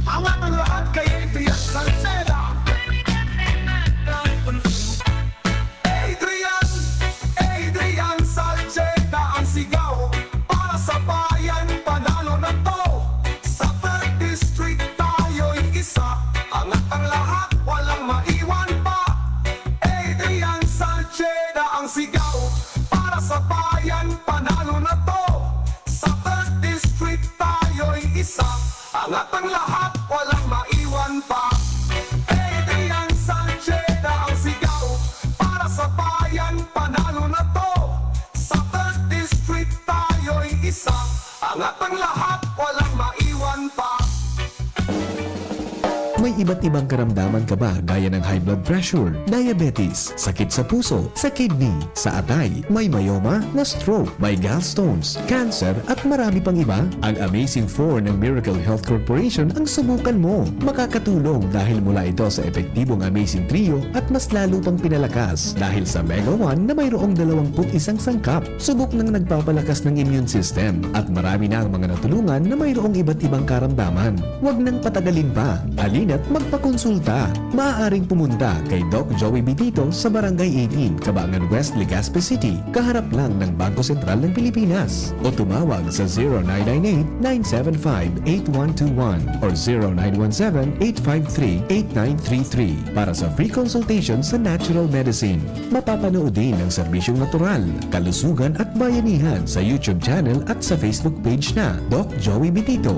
Ang lahat kay Adrian Salceda. Adrian, Adrian Salceda ang sigaw para sa bayan, panalo na to. Sa third District tayo'y isa, angat ang lahat, walang maiwan pa. Adrian Salceda ang sigaw para sa bayan. At ang lahat, walang maiwan pa. Adrian Salceda ang sigaw para sa bayan, panalo na to. Sa third District, tayo'y isa. Angat ang lahat, walang maiwan pa. May iba't ibang karamdaman ka ba, gaya ng high blood pressure, diabetes, sakit sa puso, sa kidney, sa atay, may myoma, na-stroke, may gallstones, cancer, at marami pang iba? Ang Amazing Four ng Miracle Health Corporation ang subukan mo. Makakatulong dahil mula ito sa epektibong Amazing Trio at mas lalo pang pinalakas dahil sa Mega One na mayroong dalawampu't isang sangkap. Subok nang nagpapalakas ng immune system at marami na ang mga natulungan na mayroong iba't ibang karamdaman. Huwag nang patagalin pa. Halina't magpakonsulta. Maaaring pumunta kay Doc Joey Bitito sa Barangay eighteen, Cabangan West, Legazpi City, kaharap lang ng Bangko Sentral ng Pilipinas. O tumawag sa zero nine nine eight, nine seven five, eight one two one or zero nine one seven, eight five three, eight nine three three para sa free consultation sa natural medicine. Mapapanood din ang serbisyong natural, kalusugan at bayanihan sa YouTube channel at sa Facebook page na Doc Joey Bitito.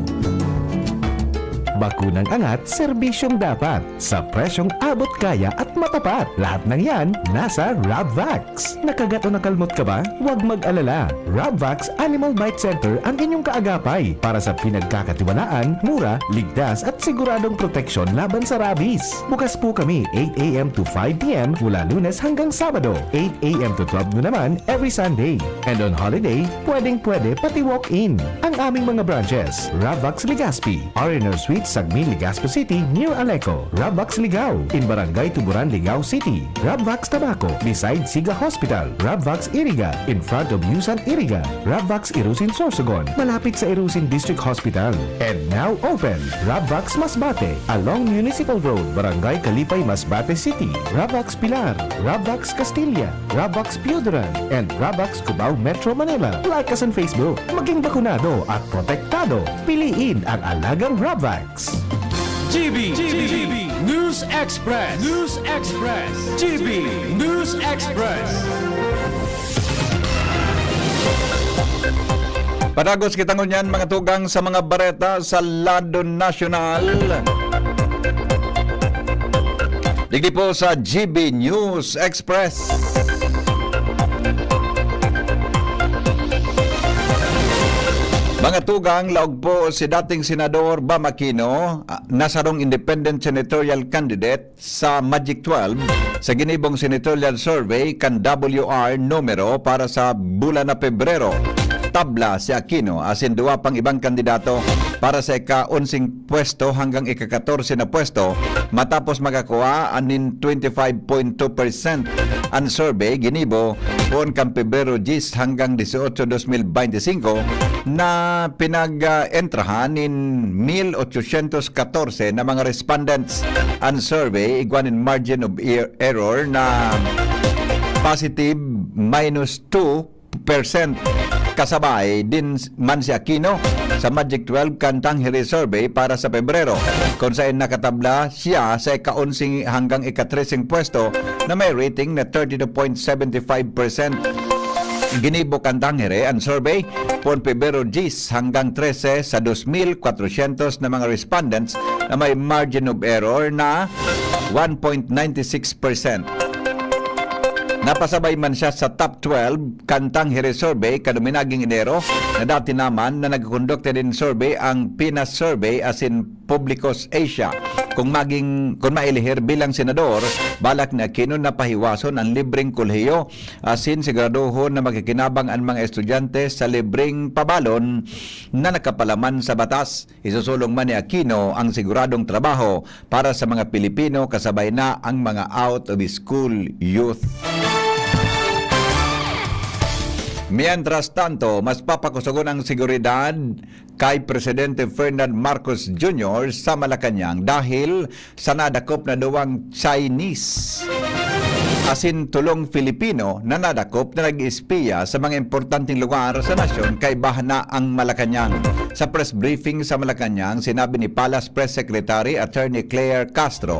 Bakunang angat, serbisyong dapat, sa presyong abot kaya at matapat. Lahat ng yan nasa Rabvax. Nakagat o nakalmot ka ba? Huwag mag-alala. Rabvax Animal Bite Center ang inyong kaagapay para sa pinagkakatiwalaan, mura, ligtas at siguradong proteksyon laban sa rabies. Bukas po kami eight a m to five p m mula Lunes hanggang Sabado, eight a m to twelve noon naman every Sunday. And on holiday, pwedeng-pwede pati walk-in. Ang aming mga branches, Ravax Legazpi, R and R Suite, Sagmin, Legazpi City, near Aleco, Ravax Ligao, in Barangay Tuburan, Ligao City, Ravax Tabaco, beside Siga Hospital, Ravax Iriga, in front of Yusan Iriga, Ravax Irusin Sorsogon, malapit sa Irusin District Hospital. And now open, Ravax Masbate, along Municipal Road, Barangay Kalipay, Masbate City, Ravax Pilar, Ravax Castilla, Ravax Pioduran, and Ravax Cubao, Metro Manila. Like us on Facebook. Maging bakunado at protektado. Piliin ang alagang Ravax. G B, G B, News Express. News Express. G B News Express. Padagos kita ngunyan, mga tugang, sa mga bareta sa lado nasyonal. Digdi po sa G B News Express. Mga tugang, laog po si dating Senador Bam Aquino, ah, na sarong independent senatorial candidate sa Magic twelve sa ginibong senatorial survey kan W R numero para sa bulan na Pebrero. Tabla si Aquino asin duwa pang ibang kandidato para sa ika-onseng pwesto hanggang ika-katorse na pwesto, matapos makakuha nin twenty five point two percent an survey ginibo poon kan Pebrero diyes hanggang dieciocho, dos mil beintisinko, na pinag-entrahan nin mil ochocientos katorse na mga respondents an survey, igwa nin margin of er-, error na positive minus two percent. Kasabay din man si Aquino sa Magic twelve kan Tanghiri Survey para sa Pebrero, kung saen nakatabla siya sa ika-onse hanggang ika-treseng pwesto na may rating na thirty-two point seven five percent. Ginibo kan Tanghiri an survey poon Pebrero diyes hanggang trese sa dos mil kwatrosyentos na mga respondents na may margin of error na one point nine six percent. Napasabay man siya sa top twelve kan Tanghiri Survey kan uminaging Enero, na dati naman na nagkondukta nin survey ang Pinas Survey asin Publicos Asia. Kung maging, kung mailihir bilang senador, balak ni Aquino na pahiwason ang libreng kolehiyo asin siguraduhon na makikinabang an mga estudyante sa libreng pabalon na nakapalaman sa batas. Isusulong man ni Aquino ang siguradong trabaho para sa mga Pilipino, kasabay na ang mga out-of-school youth. Mientras tanto, mas papakusogon ang seguridad kay Presidente Ferdinand Marcos Junior sa Malacañang dahil sa nadakop na duwang Chinese asin tolong Filipino na nadakop na nag-espiya sa mga importanteng lugar sa nasyon kaiba na ang Malacañang. Sa press briefing sa Malacañang, sinabi ni Palace Press Secretary Attorney Claire Castro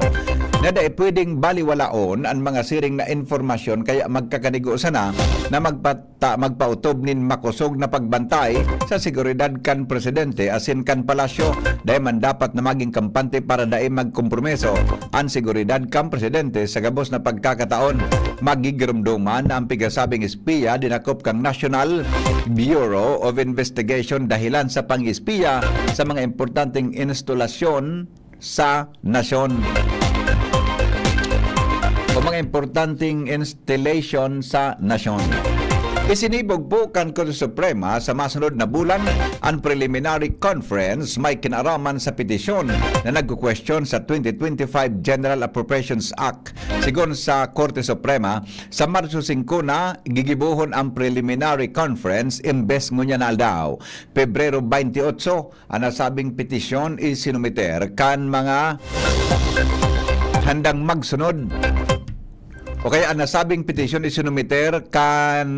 na dai pwedeng baliwalaon an mga siring na impormasyon, kaya magkakanigo sana na magpata-, magpaotob nin makosog na pagbantay sa seguridad kan presidente asin kan palasyo. Dai man dapat na magin kampante para dai magkompromiso an seguridad kan presidente sa gabos na pagkakataon. Magigiromdoman na an pigasabing espiya dinakop kan National Bureau of Investigation dahilan sa pang-espiya sa mga importanteng instalasyon sa nasyon o mga importanteng installation sa nasyon. Isinibog po kan Korte Suprema sa masunod na bulan an preliminary conference may kinaraman sa petisyon na nagkukwestiyon sa twenty twenty-five General Appropriations Act. Sigon sa Korte Suprema, sa Marso singko na gigibohon ang preliminary conference imbes ngunyan na aldaw, Pebrero twenty-eight, an nasabing petisyon isinumiter kan mga handang magsunod o kaya an nasabing petisyon isinumiter kan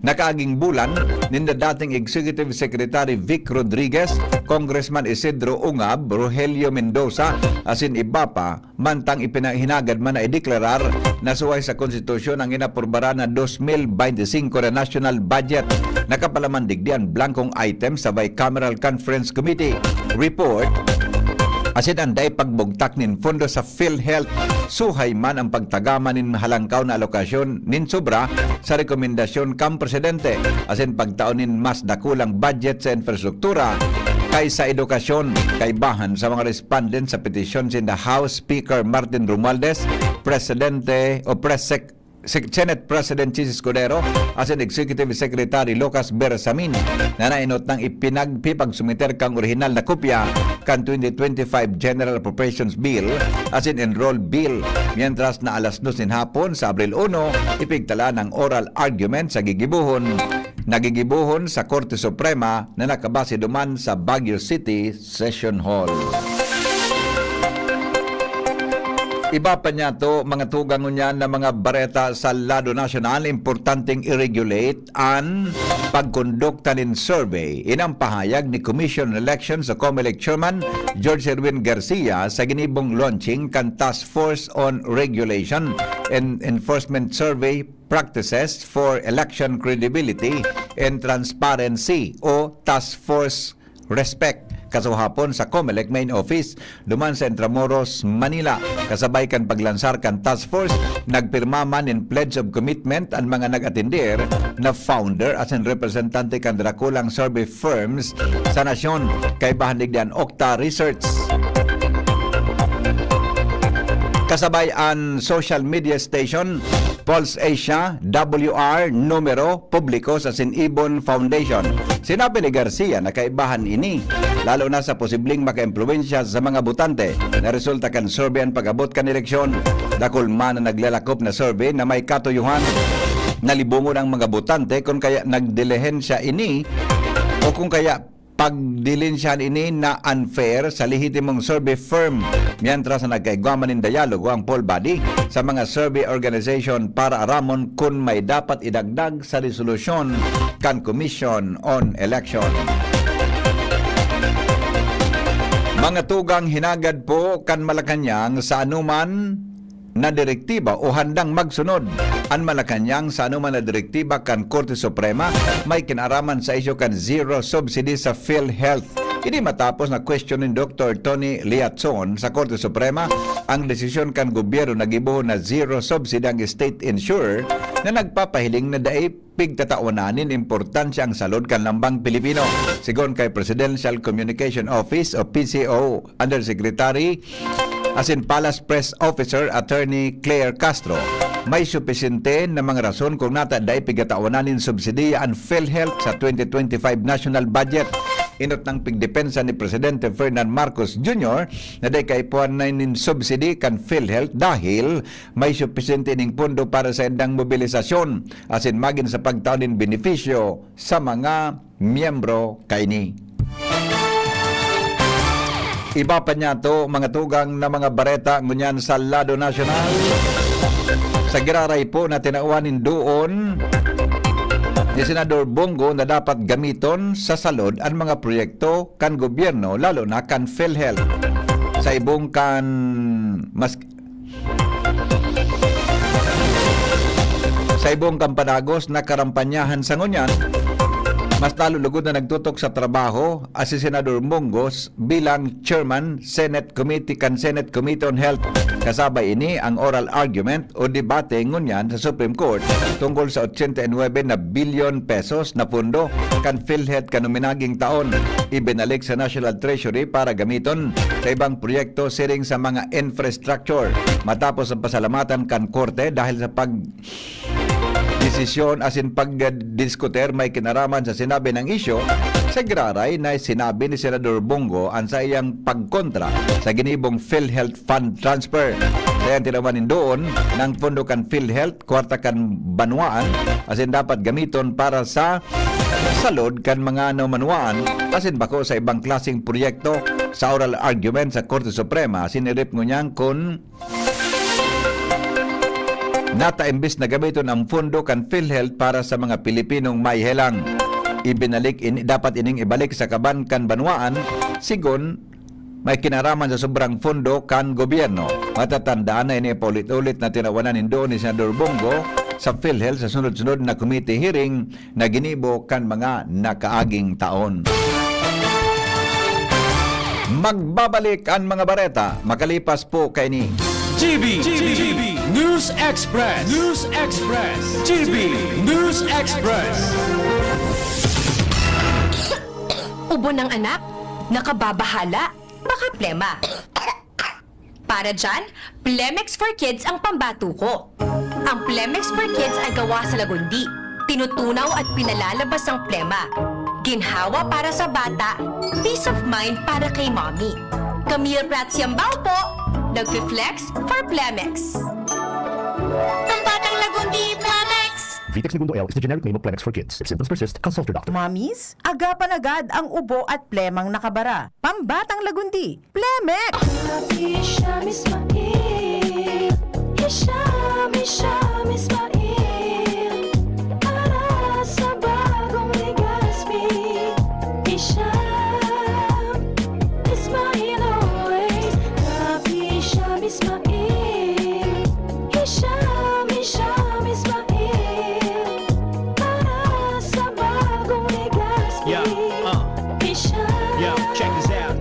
nakaaging bulan ninda dating Executive Secretary Vic Rodriguez, Congressman Isidro Ungab, Rogelio Mendoza, asin iba pa, mantang ipinahinagad man na ideklarar na suway sa konstitusyon ang inaprubaran na dos mil beinti singko na national budget. Nakapalaman digdi an blankong item sa Bicameral Conference Committee report asin an dai pagbugtak nin pondo sa PhilHealth, suhay man ang pagtagama nin halangkaw na alokasyon nin sobra sa rekomendasyon kan presidente asin pagtao nin mas dakulang budget sa infrastruktura kaysa edukasyon. Kaibahan sa mga respondent sa petisyon sinda House Speaker Martin Romualdez, Presidente o Presec-, Sec-, Senate President Chiz Escudero asin Executive Secretary Lucas Bersamin na nainot nang ipinagpipagsumiter kang orihinal na kopya kan twenty twenty-five General Appropriations Bill asin Enrolled Bill, mientras na alas dos nin hapon sa Abril uno, ipigtala ang oral argument sa gigibohon nagigibohon sa Korte Suprema na nakabase duman sa Baguio City Session Hall. Iba pa niya to, mga tugang ngunyan na mga bareta sa lado nasyonal, importanteng i-regulate an pagkondukta nin survey. Inang pahayag ni Commission on Elections o COMELEC Chairman George Erwin Garcia sa ginibong launching kan Task Force on Regulation and Enforcement Survey Practices for Election Credibility and Transparency o Task Force Respect kasuhapon sa COMELEC Main Office duman sa Intramuros, Manila. Kasabay kan paglansar kan task force, nagpirma man nin Pledge of Commitment an mga nag-atender na founder asin representante kan dakulang survey firms sa nasyon, kaibahan digdi an Okta Research. Kasabay an social media station Pulse Asia, W R, Numero, Publicos asin Ibon Foundation. Sinabi ni Garcia na kaibahan ini, lalo na sa posibleng makaimpluwensya sa mga botante na resulta kan survey an pag-abot kan eleksyon. Dakul man na naglalakop na survey na may katuyohan na libongon ang mga botante kun kaya nagdilihensya ini o kung kaya pagdilinsyahan ini na unfair sa lehitimong survey firm, mientras na nagkaigwa man nin dialogo ang poll body sa mga survey organization para aramon kun may dapat idagdag sa resolusyon kan Commission on Election. Mga tugang, hinagad po kan Malacañang sa anuman na direktiba o handang magsunod an Malacañang sa anoman na direktiba kan Korte Suprema may kinaraman sa isyu kan zero subsidy sa PhilHealth. Ini matapos na question ni Doktor Tony Liatzon sa Korte Suprema ang desisyon kan gobyerno na gibohon na zero subsidy ang state insurer na nagpapahiling na dai pigtatawanan nin importansya ang salud kan lambang Pilipino. Sigon kay Presidential Communication Office o P C O Undersecretary asin Palace Press Officer Attorney Claire Castro, may supisyente na mga rason kung nata dai pigatawanan nin subsidiya an PhilHealth sa twenty twenty-five national budget. Inot nang pigdepensa ni Presidente Ferdinand Marcos Junior na dai kaipuhan na nin subsidy kan PhilHealth dahil may supisyente ning pondo para sa indang mobilisasyon asin magin sa pagtao nin benepisyo sa mga miyembro kaini. Iba pa niya to, mga tugang na mga bareta ngunyan sa lado nasyonal. Sa giraray po na tinawan nin doon ni Senador Bong Go na dapat gamiton sa salud an mga proyekto kan gobyerno, lalo na kan PhilHealth. Sa ibong kan mas Sa ibong kan padagos na karampanyahan sa ngunyan, mas lalo lugod na nagtutok sa trabaho si Senador Bong Go bilang chairman Senate Committee kan Senate Committee on Health. Kasabay ini ang oral argument o debate ngunyan sa Supreme Court tungkol sa ochenta y nuebe na bilyon pesos na pondo kan PhilHealth kan minaging taon, ibinalik sa National Treasury para gamiton sa ibang proyekto siring sa mga infrastructure. Matapos ang pasalamatan kan korte dahil sa pag desisyon asin pagdiskutir may kinaraman sa sinabi nang isyu, sa giraray na sinabi ni Senador Bong Go an saiyang pagkontra sa ginibong PhilHealth fund transfer. Kaya tinawan nin doon ng pondo kan PhilHealth, kwarta kan banwaan, asin dapat gamiton para sa salud kan mga namanwaan, asin bako sa ibang klaseng proyekto. Sa oral argument sa Korte Suprema, sinirip ngunyan kun nata imbis na gamiton ang pondo kan PhilHealth para sa mga Pilipinong may helang. Ibinalik ini, dapat ining ibalik sa kaban kan banwaan, sigon may kinaraman sa sobrang pondo kan gobyerno. Matatandaan na ini paulit-ulit na tinawanan nindo ni Senador Bong Go sa PhilHealth sa sunod-sunod na committee hearing na ginibo kan mga nakaaging taon. Magbabalik an mga bareta makalipas po kaini. G B, G B, News Express, News Express, G B, News Express. Ubo ng anak? Nakababahala? Baka plema. Para dyan, Plemex for Kids ang pambato ko. Ang Plemex for Kids ay gawa sa lagundi. Tinutunaw at pinalalabas ang plema. Ginhawa para sa bata, peace of mind para kay mommy. Camille Prats Yambao po, nagfi-flex for Plemex. Ang batang lagundi, Plemex! Vitex Negundo L is the generic name of Plemex for Kids. If symptoms persist, consult your doctor. Mommies, agapan agad ang ubo at plemang nakabara. Pambatang lagundi, Plemex! Happy Sham Ismail. Hisham, Hisham Ismail. Para sa bagong Legazpi. Hisham Ismail always. Happy Sham Ismail. Hisham, Hisham Ismail. Para sa bagong Legazpi. Yeah, uh. Hisham. Yeah, check this out.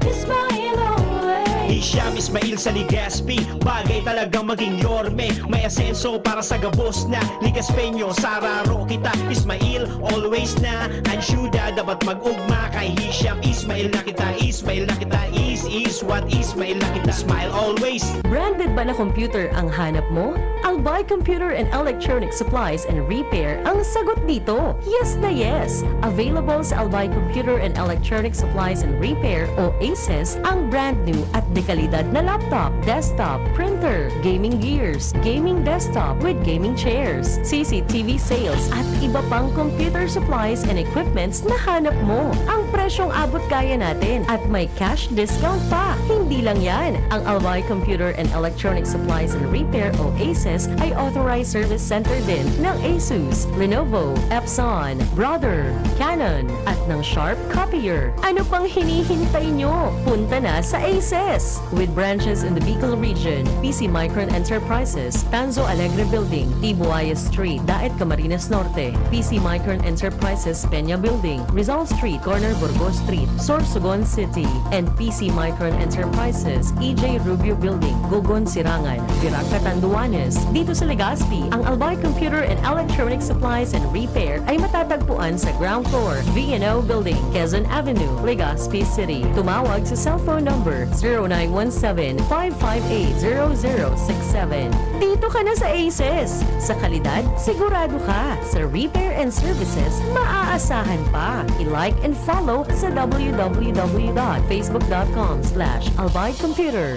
Ismail always. Hisham Ismail sa Legazpi. Bagay talagang maging yorme. May asenso para sa gabos na Legazpeño. Sararo kita, Ismail always na. Ang syudad dapat mag-ugma. Kay Hisham Ismail na kita, Ismail na kita. Is, is what Ismail na kita. Smile always. Branded ba na computer ang hanap mo? Albay Computer and Electronic Supplies and Repair ang sagot dito. Yes na yes! Available sa Albay Computer and Electronic Supplies and Repair o ACES ang brand new at dekalidad na laptop, desktop, printer, gaming gears, gaming desktop with gaming chairs, C C T V sales at iba pang computer supplies and equipments na hanap mo. Ang presyong abot kaya natin at may cash discount pa. Hindi lang yan, ang Albay Computer and Electronic Supplies and Repair o ACES ay authorized service center din ng Asus, Lenovo, Epson, Brother, Canon, at ng Sharp Copier. Ano pang hinihintay nyo? Punta na sa ACES! With branches in the Bicol region, P C Micron Enterprises, Tanzo Alegre Building, Tibuaya Street, Daet, Camarines Norte, P C Micron Enterprises, Peña Building, Rizal Street, corner Burgos Street, Sorsogon City, and P C Micron Enterprises, E J Rubio Building, Gogon, Sirangan, Virac, Catanduanes. Dito sa Legazpi, ang Albay Computer and Electronic Supplies and Repair ay matatagpuan sa ground floor, V and O Building, Quezon Avenue, Legazpi City. Tumawag sa cellphone number zero nine one seven, five five eight, zero zero six seven. Dito ka na sa ACES! Sa kalidad, sigurado ka. Sa repair and services, maaasahan pa. I-like and follow sa w w w dot facebook dot com slash albay computer.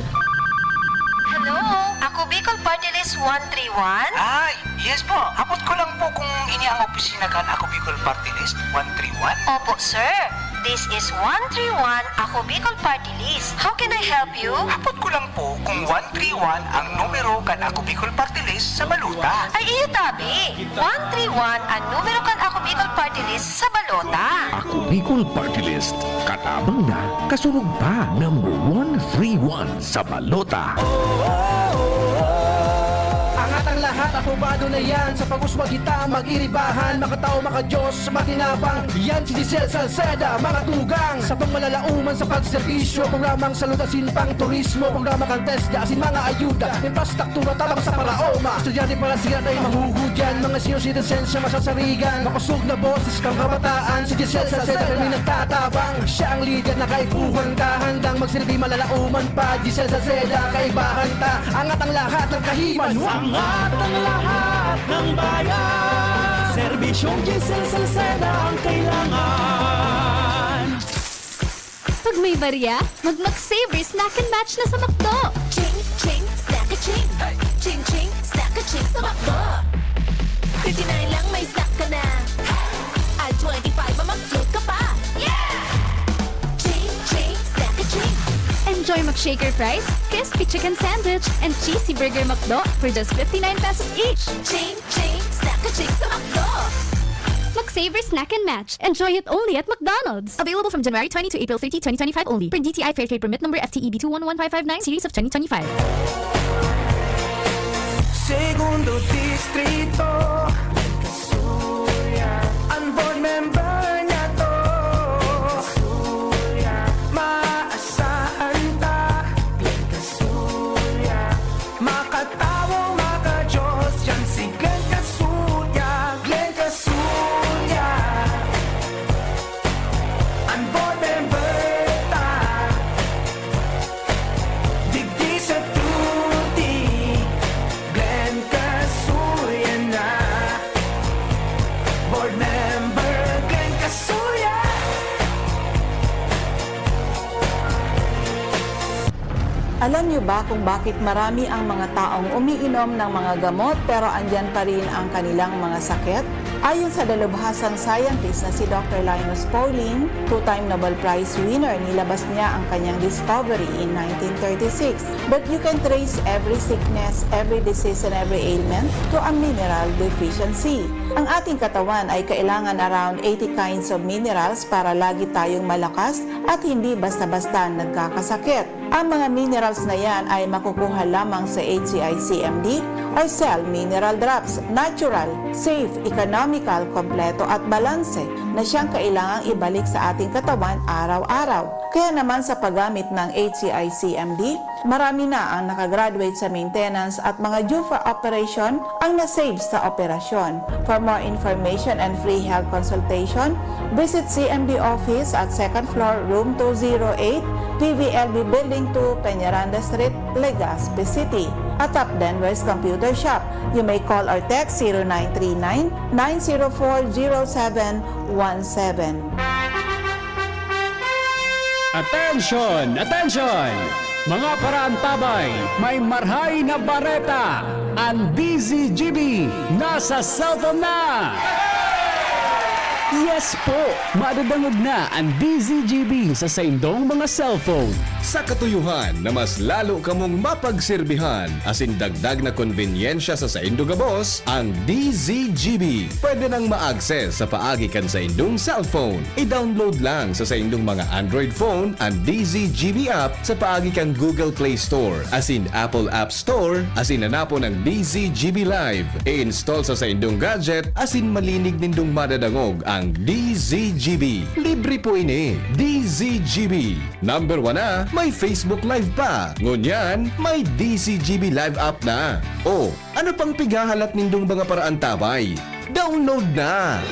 Hello! Ako Bicol Party List one three one? Ay, yes po. Hapot ko lang po kung ini ang opisina kan Ako Bicol Party List one three one? Opo, sir. This is one three one Ako Bicol Party List. How can I help you? Hapot ko lang po kung one three one ang numero kan Ako Bicol Party List sa balota. Ay, iyo tabi. One three one ang numero kan Ako Bicol Party List sa balota. Ako Bicol Party List. Katabang na, kasurog pa. Number one three one sa balota. Angat ang lahat. Aprobado na yan sa pag-uswag kita mag-iribahan. Makatao, makadiyos, makinabang. Yan si Giselle Salceda, mga tugang. Sa pangmalalauman sa pagserbisyo, programang salud asin pang turismo, programa kan TESDA asin mga ayuda, infrastruktura tabang sa paraoma. Estudyante para siya tayo mahuhudyan, mga senior citizens siya masasarigan. Makosog na boses kang kabataan, si Giselle Salceda kami nagtatabang. Siya ang lider na kaipuhan ka, handang magsilbi malalauman pa. Giselle Salceda, kaibahan ta, angat ang lahat ng kahiman. Angat ang lahat ng bayan. Serbisyong Giselle Salceda ang kailangan. Pag may barya, mag-Mac Saver Snack and Match na sa McDo. Ching, ching, snack a ching. Ching, ching, snack a ching sa McDo. Fifty-nine lang may snack ka na. At twenty-five pa mag-float ka pa. Yeah! Ching, ching, snack a ching. Enjoy McShaker fries, crispy chicken sandwich, and cheesy burger McDo for just fifty-nine pesos each. Ching, ching, snack a ching sa McDo. Mac Saver Snack and Match. Enjoy it only at McDonald's. Available from January twenty to April thirty, twenty twenty-five only. Per D T I Fair Trade Permit number F T E B two one one five five nine series of twenty twenty-five. Segundo Distrito, Kasuya. Ang board member niya to, Kasuya. Maasahan ta, Glenn Kasuya. Makatawo, makadiyos, yan si Glenn Kasuya, Glenn Kasuya. An board member ta, digdi sa Tuti, Glenn Kasuya na. Board member, Glenn Kasuya. Alam niyo ba kung bakit marami ang mga taong umiinom ng mga gamot pero andyan pa rin ang kanilang mga sakit? Ayon sa dalubhasang scientist na si Doctor Linus Pauling, two-time Nobel Prize winner, nilabas niya ang kanyang discovery in nineteen thirty-six that you can trace every sickness, every disease, and every ailment to a mineral deficiency. Ang ating katawan ay kailangan around eighty kinds of minerals para lagi tayong malakas at hindi basta-basta nagkakasakit. Ang mga minerals na yan ay makukuha lamang sa H C I C M D or Cell Mineral Drops, natural, safe, economical, kompleto at balanse na siyang kailangang ibalik sa ating katawan araw-araw. Kaya naman sa paggamit ng H C I C M D, marami na ang nakagraduate sa maintenance at mga due for operation ang na-save sa operasyon. For more information and free health consultation, visit C M D office at second floor, room two zero eight, P V L B Building two, Peñaranda Street, Legazpi City. Atop Denver's Computer Shop. You may call or text zero nine three nine, nine zero four, zero seven one seven. Attention! Attention! Mga paraantabay, may marhay na bareta! An D Z G B nasa cellphone na! Yes po! Madadangog na an D Z G B sa saindong mga cellphone. Sa katuyohan na mas lalo kamong mapagserbihan asin dagdag na konbenyensya sa saindo gabos, ang D Z G B pwede nang ma-access sa paagi kan saindong cellphone. I-download lang sa saindong mga Android phone an D Z G B app sa paagi kan Google Play Store asin Apple App Store asin hanapon ang D Z G B Live. I-install sa saindong gadget asin malinig nindong madadangog ang D Z G B. Libre po ini. D Z G B. Number one na, may Facebook Live pa. Ngunyan, may D Z G B Live app na. O, ano pang pighahalat nindong mga paraantabay? Download na!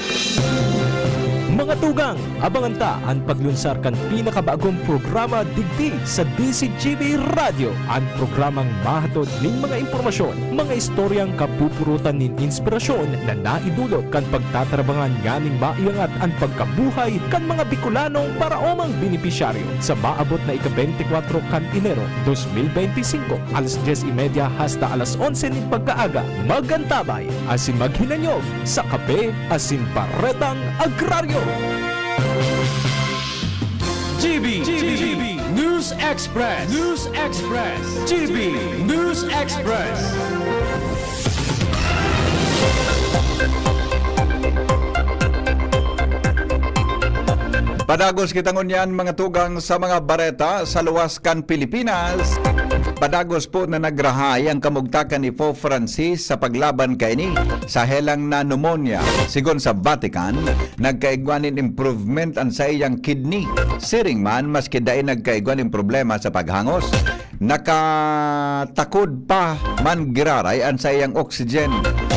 Mga tugang, abangan ta an paglunsar kan pinakabagong programa digdi sa D Z G B Radyo, an programang mahatod nin mga impormasyon, mga istoryang kapupurutan nin inspirasyon na naidulot kan pagtatrabangan nganing maiangat an pagkabuhay kan mga Bicolanong paraomang benepisyaryo. Sa maabot na ika-beintikwatro kan Enero, dos mil beintisinko, alas dyes y media hasta alas onse nin pagkaaga, mag-antabay asin maghinanyog sa Kape asin Baretang Agraryo. G B, G B, News Express, News Express, G B News Express. Padagos kita ngunyan, mga tugang, sa mga bareta sa luwas kan Pilipinas. Padagos po na nagrahay ang kamugtakan ni Pope Francis sa paglaban kaini sa helang na pneumonia. Sigon sa Vatican, nagkaigwa nin improvement an saiyang kidney. Siring man, maski dai nagkaigwa nin problema sa paghangos. Nakatakod pa man giraray an saiyang oxygen.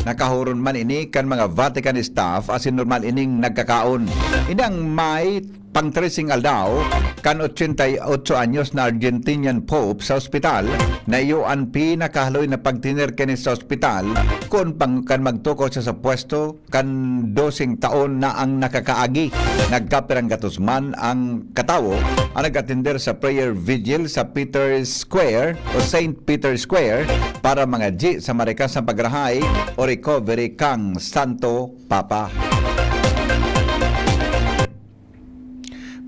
Nakahuron man ini kan mga Vatican staff asin normal ining nagkakaon. Inang may pang-tracing aldaw kan ochenta y ocho anyos na Argentinian Pope sa ospital, na iyo an pinakahaloy na pagtener kini sa ospital kun pang-, kan magtukaw siya sa pwesto kan doseng taon na ang nakakaagi. Nagkapirang gatos man ang katawo ang nag-atender sa prayer vigil sa Peter's Square o Saint Peter's Square para mangadyi sa marikas na pagrahay o recovery kan Santo Papa.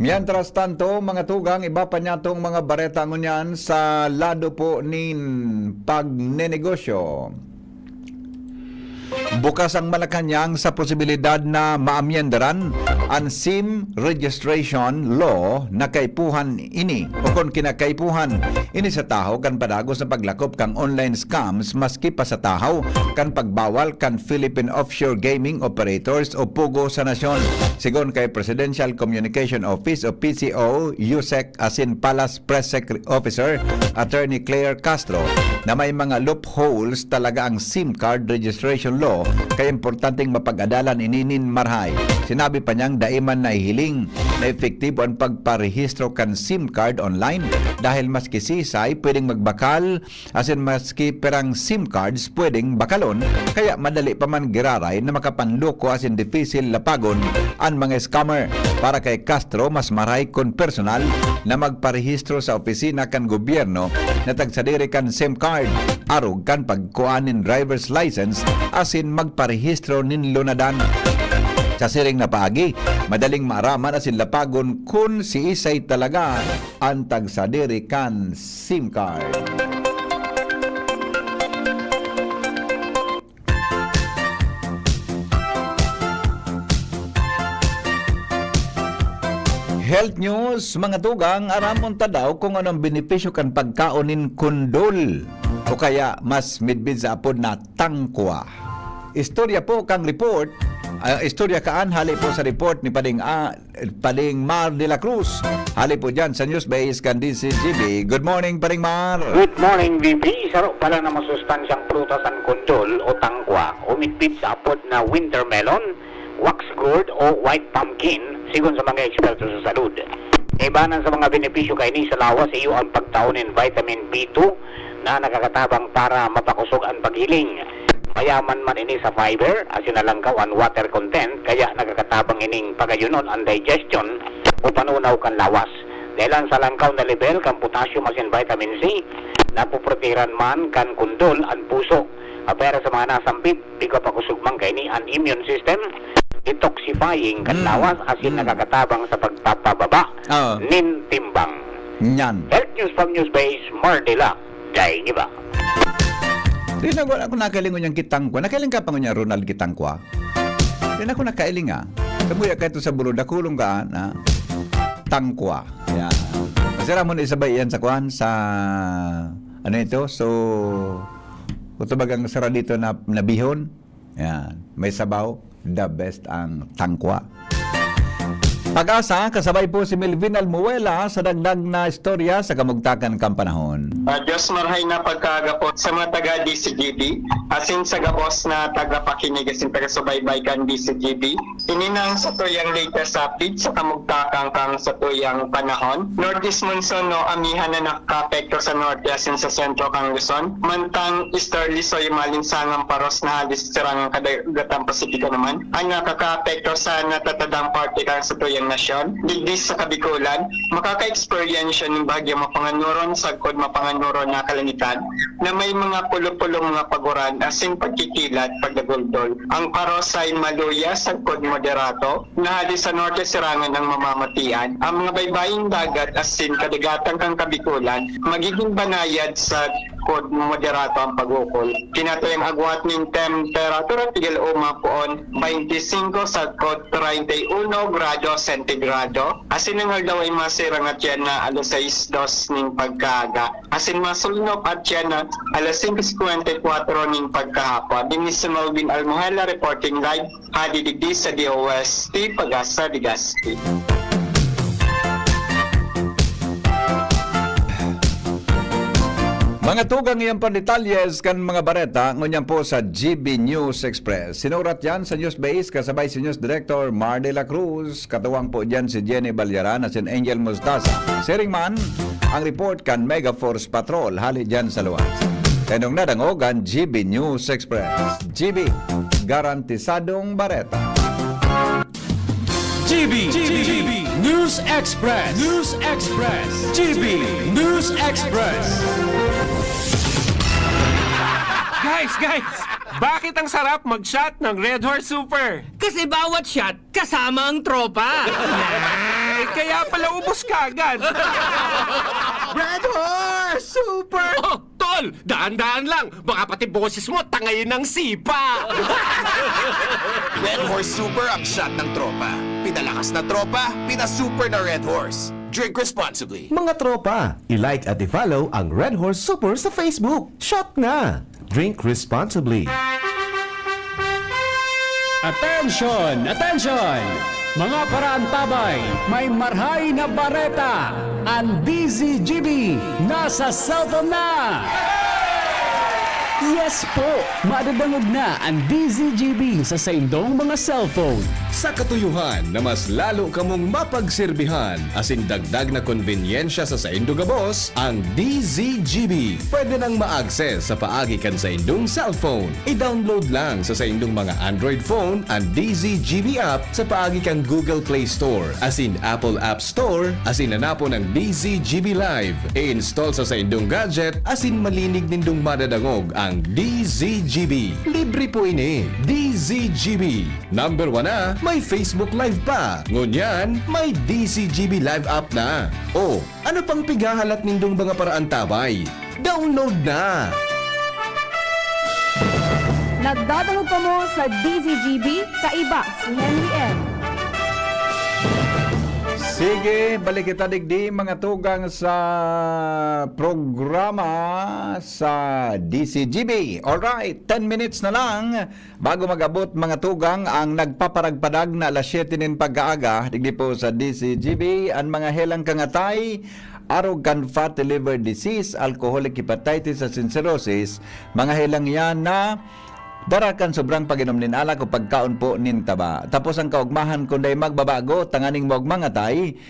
Mientras tanto, mga tugang, iba pa niyatong mga bareta ngunyan sa lado po nin pagnenegosyo. Bukas ang Malacañang sa posibilidad na maamyendaran an SIM registration law na kaipuhan ini o kon kinakaipuhan ini sa tahaw kan padagos na paglakop kan online scams maski pa sa tahaw kan pagbawal kan Philippine Offshore Gaming Operators o POGO sa nasyon. Sigon kay Presidential Communication Office o P C O, USEC asin Palace Press Secre-, Officer, Attorney Claire Castro, na may mga loopholes talaga ang SIM card registration law, kaya importanteng mapag-adalan ini nin marahay. Sinabi pa niyang dai man nahihiling na epektibo an pagparehistro kan SIM card online dahil maski sisay pwedeng magbakal asin maski pirang SIM cards pwedeng bakalon, kaya madali pa man giraray na makapanloko asin dipisil lapagon an mga scammer. Para kay Castro, mas marahay kun personal na magparehistro sa opisina kan gobyerno na tagsadiri kan SIM card, arog kan pagkua nin driver's license asin magparehistro nin lunadan. Sa siring na paagi, madaling maaraman asin lapagon kun siisay talaga an tagsadiri kan SIM card. Health news, mga tugang, aramon ta daw kung anong benepisyo kan pagkaon nin kundol o kaya mas midbid sa apod na tangkwa. Istorya po kang report, ah, istorya kaan hali po sa report ni Pading A-, Paring Mar de la Cruz. Hali po dyan sa News Base kan D Z G B. Good morning, Paring Mar. Good morning, V P. Saro pala na masustansyang prutas an kundol o tangkwa, o midbid sa apod na winter melon, wax gourd o white pumpkin, sigon sa mga eksperto sa salud. Kaibanan sa mga benepisyo kaini sa lawas, iyo ang pagtao nin vitamin B two na nakakatabang para mapakosog an paghiling. Mayaman man ini sa fiber, asin nalangkaw an water content, kaya nakakatabang ining pagayonon an digestion o panunaw kan lawas. Dahelan sa langkaw na lebel kan potassium asin vitamin C, napoprotehiran man kan kundol an puso. Apwera sa mga nasambit, pigpapakosog man kaini an immune system, detoxifying kan Mm. lawas, asin Mm. nakakatabang sa pagpapababa Oo. nin timbang. Nyan. Health News from Newsbase, Mardila. Dai niba. Di na, wala ko nakalingon yang kitangkwa. Nakaling ka pa ngunyan, Ronald Kitangkwa? Di na ko nakailing, ah. Kamuya ka ito sa Buro, dakulong ka, na tangkwa. Yan. Kasi ramon isabay yan sa kwan, sa, ano ito? So, kung tubagang sara dito na, na bihon, yan. May sabaw. The best ang tangkwa. Pag-asa, kasabay po si Melvin Almuela sa dagdag na istorya sa kamugtakan kan panahon. Ah, Diyos marhay na pagkaaga po sa mga taga D C G B, asin sa gabos na tagapakinig asin tagasubaybay kan D C G B. Ini na ang satuyang latest update sa kamugtakan kan satuyang panahon. Northeast monsoon, no, amihan na nakaapekto sa norte asin sa sentro kan Luzon. Mantang easterly, so, yung malinsangang paros na halis sirangan kadagatan Pasipiko naman ang nakakaapekto sa natatadang parte kan satuyang nasyon. Digdi sa Kabikulan, makaka-experience nin bahagyang mapanganuron sagkod mapanganuron na kalangitan na may mga pulo-pulo mga paguran asin pagkikilat, pagdaguldol. Ang paros ay maluya sagkod moderato na hali sa norte sirangan ang mamamatian. Ang mga baybaying dagat asin kadagatan kan Kabikulan magigin banayad sa kun moderato ang pag-ukol. Kinatayang agwat nin temperatura, tigil uma poon, twenty-cinco sagkod treinta y uno grado sentigrado. Asin ang aldaw ay masirang at yan na alas sais dos nin pagkaaga. Asin masulnop at yan na alas singko singkwenta y kwatro nin pagkahapon. Dini si Melvin Almohela reporting live, hadi digdi sa D O S T Pagasa Legazpi. Mga tugang, iyan pang detalyes kan mga bareta, ngunyan po sa G B News Express. Sinurat yan sa News Base, kasabay si News Director Mar de la Cruz. Katuwang po diyan si Jenny Balyaran at si Angel Mostaza. Siring man ang report kan Mega Force Patrol, hali diyan sa luwas. Kanong nadangog ang G B News Express. G B, garantisadong bareta. G B, G B, News Express, News Express, G B News Express. Guys, guys! Bakit ang sarap mag-shot ng Red Horse Super? Kasi bawat shot, kasama ang tropa. Ay, kaya pala ubos ka agad. Red Horse Super! Oh, tol! Daan-daan lang! Baka pati boses mo, tangay ng sipa! Red Horse Super ang shot ng tropa. Pinalakas na tropa, pinasuper na Red Horse. Drink responsibly. Mga tropa, i-like at i-follow ang Red Horse Super sa Facebook. Shot na! Drink responsibly. Attention! Attention! Mga paraantabay, may marhay na bareta! Ang D Z G B nasa cellphone na! Yes po! Madadangog na ang D Z G B sa saindong mga cellphone. Sa katuyuhan na mas lalo kamong mapagserbihan asin dagdag na konbenyensya sa saindo gabos, ang D Z G B pwede nang ma-access sa paagi kan saindong cellphone. I-download lang sa saindong mga Android phone an D Z G B app sa paagi kan Google Play Store asin Apple App Store, asin hanapon ang D Z G B Live. I-install sa saindong gadget asin malinig nindong madadangog ang D Z G B. Libre po ini. D Z G B. Number one na, may Facebook Live pa. Ngunyan, may D Z G B Live app na. O, ano pang pighahalat nindong mga paraantabay? Download na! Nagdadangog kamo sa D Z G B, kaiba si Henry M. Sige, balik kita digdi, mga tugang, sa programa sa D Z G B. Alright, ten minutes na lang bago mag-abot, mga tugang, ang nagpaparagpadag na alas siyete nin pagkaaga, digdi po sa D Z G B, an mga helang kangatay, arog kan fatty liver disease, alcoholic hepatitis asin cirrhosis, mga helang yan na dara kan sobrang pag-inom nin alak o pagkaon po nin taba. Tapos ang kaogmahan, kun dai magbabago, tanganing maogmang atay,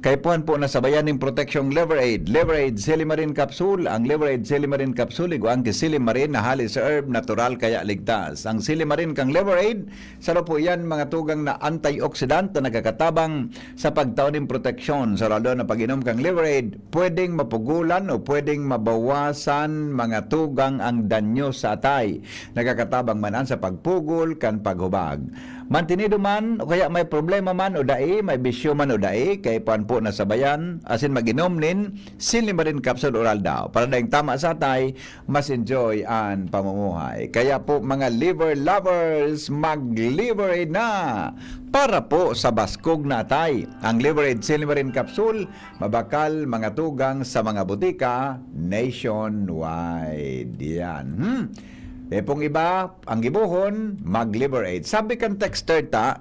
kaipuhan po na sabayan nin proteksyong Liver Aid. Liver Aid Silimarin Capsule. Ang Liver Aid Silimarin Capsule, igwa ang Silimarin na hali sa herb, natural kaya ligtas. Ang Silimarin kang Liver Aid, saro po yan, mga tugang, na antioxidant na nagkakatabang sa pagtao nin proteksyon. Sa lalo na pag-inom kang Liver Aid, pwedeng mapugulan o pwedeng mabawasan, mga tugang, ang danyo sa atay. Nagkakatabang man an sa pagpugol kan paghubag. Mantinido man o kaya may problema man o dai, may bisyo man o dai, kaipuhan po na sabayan asin mag-inom nin Silimarin Capsule Oral daw. Para daing tama sa atay, mas enjoy an pamumuhay. Kaya po, mga liver lovers, mag-Liver Aid na! Para po sa baskog na atay, ang Liver Aid Silimarin Capsule, mabakal, mga tugang sa mga botika nationwide. Yan. Hmm. E pong iba, ang gibohon, mag-Liver Aid. Sabi kan texter ta,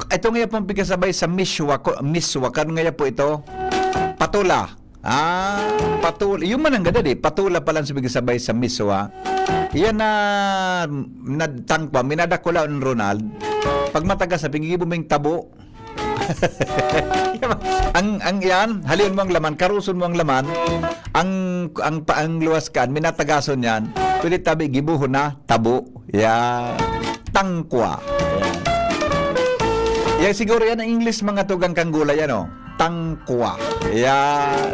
ito nga pong pikasabay sa miswa, ko- miswa, kan nga po ito? Patola. Ah, patola. Yung mananggad, eh. Patola pa lang sabi kasabay sa miswa. Yan na, nadtangpa, minadakula ni Ronald. Pag matagas na, pigigibon mo yung tabo. Ang, ang yan, halion mo ang laman, karuson mo ang laman, ang, ang, pa, ang luwas kan, minatagason yan, pwede tabi, gibohon na, tabo. Yan. Tangkwa. Yan. Yan siguro yan ang English, mga tugang, kang gulay, ano? Tangkwa. Yan.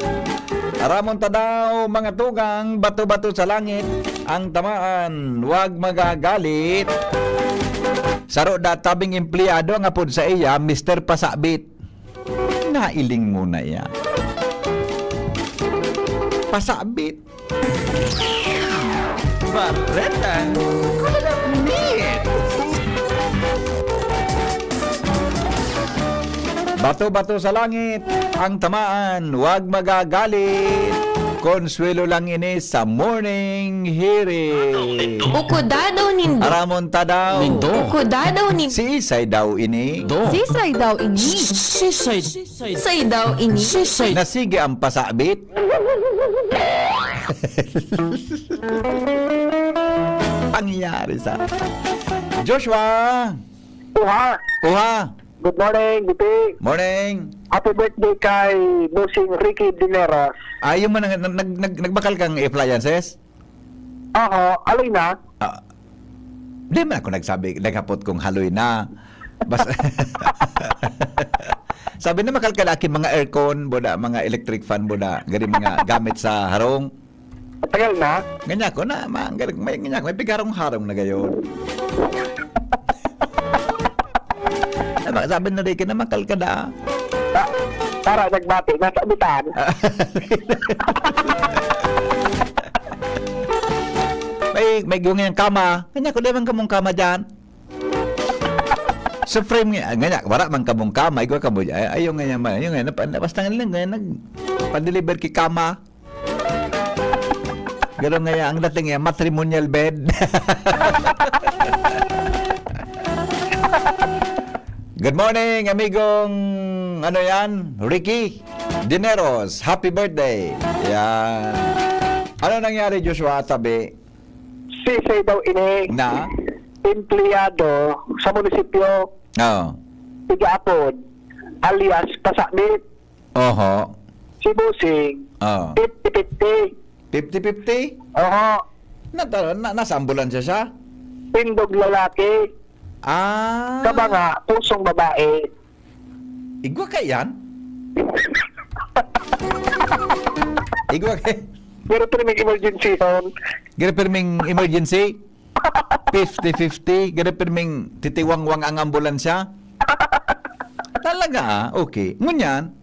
Aramon ta daw, mga tugang, bato-bato sa langit ang tamaan. Wag magagalit. Saro da tabing empleyado nga pod sa iya, Mister Pasabit. Nailing mo na yan. Pasabit. Baretang Kulanit. Bato-bato sa langit ang tamaan, wag magagalit. Konsuelo lang ini sa morning hirit. Ukuda daw nindo. Aramon ta daw. Nindo. Ukuda daw nindo. Sisay daw ini. Do. Sisay daw ini. Sisay. Sisay daw ini. Sisay. Nasigi ang pasabit. Pangyayari sa Joshua. Uha. Uha. Good morning, Bipi. Morning. Happy birthday kay Bossing Ricky Dineros. Ay, yung man, nag, nag, nag, nagbakal kang appliances? Oho, alay na. Ah, di man ako nagsabi, naghapot kong haloy na. Bas-, sabi na, makalkal akin mga aircon, buda, mga electric fan, buda, gari mga gamit sa harong. Matagal na? Ganyan ko na, ma-, may, ganyan ko, may pigarong-harong na gayon. Sabi, sabi na rin, kinamakal ka na. Pa-, para nagbati, nasa ubitan. May, may gungay ang kama. Kanya ko, di man kamong kama dyan. Supreme nga, nga niya, wala man kamong kama, igwa kamo, ay, ayaw nga niya man, ayaw nga niya, napa-, basta nga lang, nga nag-, pa-deliver ki kama. Gano'n nga yan, ang dating niya, matrimonial bed. Good morning, amigong, ano yan, Ricky Dineros. Happy birthday. Yan. Ano nangyari, Joshua, tabi? Sisay daw ini. Na? Empleyado sa munisipyo. Oo. Tiga-apod, alias Pasakbit. Oho. Si Bossing, Oo. fifty fifty. Fifty fifty? Oho. Nata-, na, nasa ambulansya siya? Tindog lalaki. Ah. Kabanga, pusong babae. Igwa ka yan? Igwa ka. Pero pero may emergency hon. Gari pirming emergency? Fifty fifty? Gari pirming titiwangwang ang ambulansya? Talaga, ah. Okay. Ngunyan?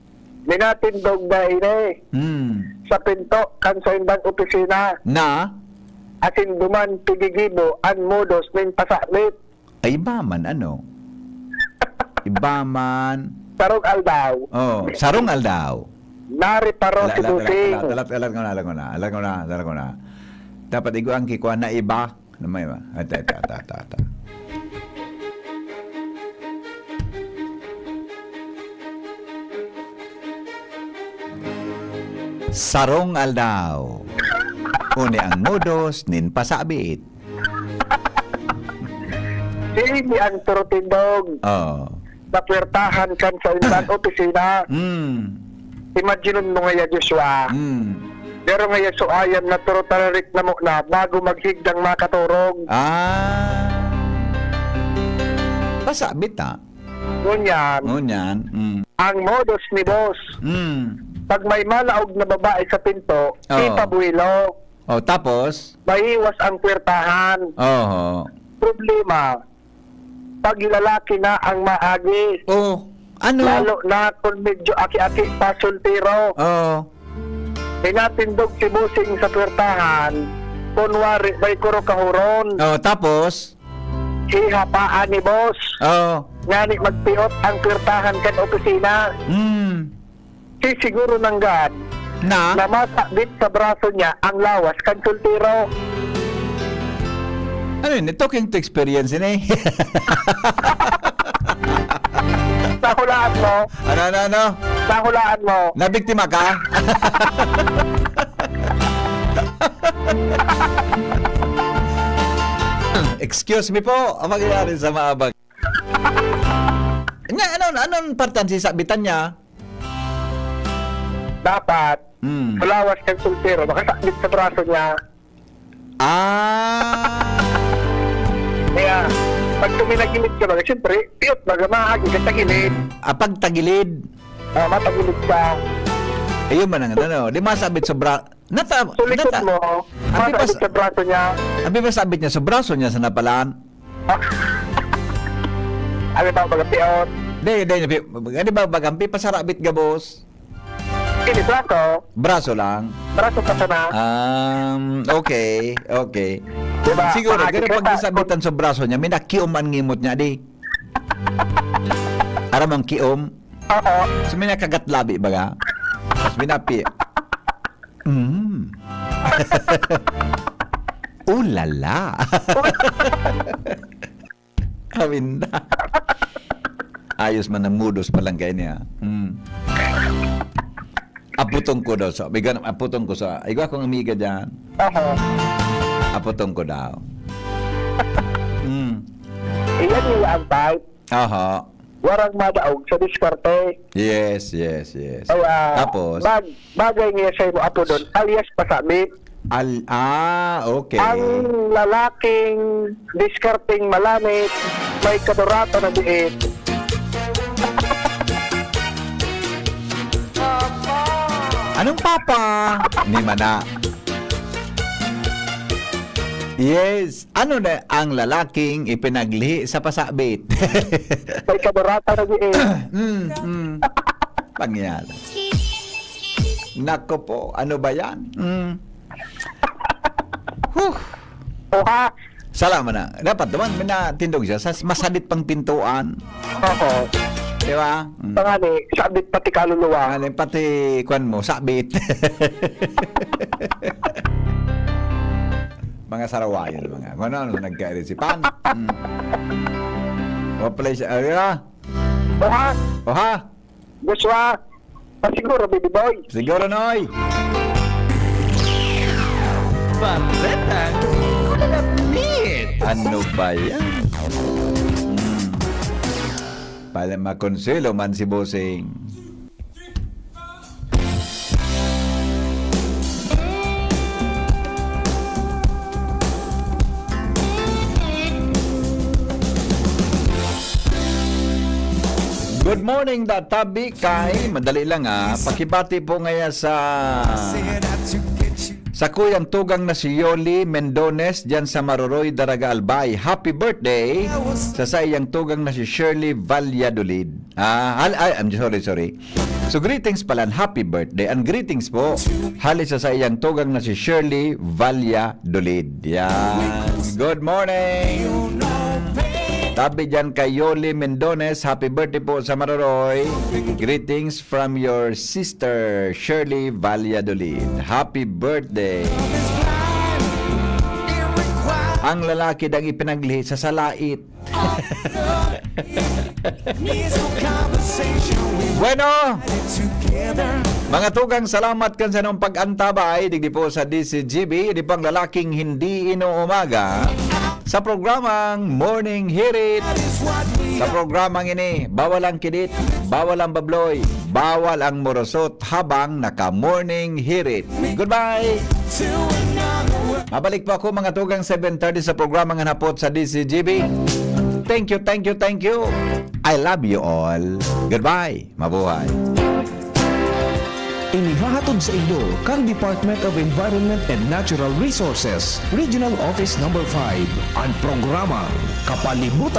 Minatindog na ini Hmm. sa pinto kan saindang opisina. Na? Asin duman pigigibo an modus nin pasakbit. Ay, iba man, ano? Iba man. Sarong aldaw. Oh, sarong aldaw. Nariparo Ala, si ala, ala, Busing. ala, ala, ala ko na, ala ko na, ala ko na, ala ko na. Dapat igwa ang kikuha na iba. Ano may iba? Ata, ata, ata, ata, ata. Sarong aldaw. Uni ang modus nin pasabit. Sini ang turutindog Oo. sa puwertahan kan sa undan opisina. Mm. Imagine mo ngaya, Joshua. Mm. Pero ngaya, so ayan na turutararik na mo na bago maghigdang makaturog. Ah. Pasabit, ah. Ngunyan, Ngunyan, mm. ang modus ni boss, Mm. pag may malaog na babae sa pinto, Oo. ipabuwelo. Oh, tapos? Maiwas ang kwertahan. Oho. Problema, pag lalaki na ang maagi. Oh, ano? Lalo na kung medyo aki-aki pa, soltero. Oo. Pinatindog si Busing sa kwertahan, kunwari may kuro kahuron. Oh, tapos? Ihapaan ni boss. Oo. Ngani magpiot ang kwertahan kan opisina. Hmm. Si siguro nanggad Na? na masakbit sa braso niya ang lawas kan soltero. Ano yun? Talking to experience yun eh. Sa hulaan mo, Ano, ano, ano? sa hulaan mo, Nabiktima ka? Excuse me po, ang mangyayari sa maabang. Nya, ano, anong parte ang sisabitan niya? Dapat, Mm. malawas kang soltero, makasakit sa braso niya. Ah. Kaya, pag tuminagilid ka, baga, siyempre, piyot, baga, maagi ka tagilid. Ah, pag tagilid. Ah, matagilid ka. Ayun man ang ano, di masabit sa bra-, nata-, So, likod nata-, mo, abi masabit pas-, sa braso niya. Abi masabit niya sa braso niya sa napalaan. Ano ba, baga, piyot? Di, di, di, di ba, bagampi, pasarabit gabos? Ini braso. Braso lang? Braso pa sana. Um, okay, okay. Diba? Siguro, Maagi ganun ka pag sa nasabitan sa braso niya, may nakiom an ngimot niya, di? Aram ang kiom? Oo. So, may nakagat labi, baga? Tapos binapi. Mm. Ulala. Awin na. Ayos man ang mudos pa lang kayo niya. Hmm. Aputong ko daw sa, may ganun, aputong ko sa, igwa kong amiga dyan. Aha. Aputong ko daw. Hmm. Iyan yung ang type. Aha. Warang madaog sa diskarte. Yes, yes, yes. Kaya, Tapos? bag-, bagay niya sa imo, apo doon, alias pasabit. Al-, ah, okay. Ang lalaking diskarteng malanit, may kadurata na diit. Anong papa? Ni mana. Yes. Ano na ang lalaking ipinaglihi sa pasabit? May kadurata na diit. Mm, mm. Pangyari. Nako po, ano ba yan? Mm. Huh. Oha. Salamat na. Dapat naman, may natindog siya sa masadit pang pintuan. Oo. Di ba? Mm. Pangani, sabit pati kaluluwa. Pangani, pati kwan mo, sabit. Mga sarawayan, mga. Kung ano, ano, nagkairisipan. Mm. O, play siya. Ano yun? Oha. Oha. Joshua. Pasiguro, baby boy. Siguro, Noy. Pampeta. Ulalapit. Ano ba yan? Hmm. Pala makonselo man si Bossing. Good morning, da tabi kay. Madali lang, ah. Pakibati po ngaya sa, sa kuyang tugang na si Yoli Mendones diyan sa Maroroy, Daraga, Albay. Happy birthday sa saiyang tugang na si Shirley Valladolid. Ah, hal-, ay, I'm sorry, sorry. So, greetings pala, happy birthday. And greetings po, hali sa saiyang tugang na si Shirley Valladolid. Yan. Good morning. Tabi dyan kay Yoli Mendones, happy birthday po sa Maroroy. Greetings from your sister, Shirley Valladolid. Happy birthday. Ang lalaki dang ipinaglihi sa salait. Bueno, mga tugang, salamat kan sa inyong pag-antabay digdi po sa D C G B, di pang lalaking hindi inuumaga, sa programang Morning Hirit. Sa programang ini, bawal ang kidit, bawal ang babloy, bawal ang morosot habang naka-Morning Hirit. Goodbye! Mabalik po ako, mga tugang, seven thirty sa programang Hanapot sa D C G B. Thank you, thank you, thank you. I love you all. Goodbye. Mabuhay. Inihahatod sa inyo kan Department of Environment and Natural Resources, Regional Office Number five, an programang Kapalibutan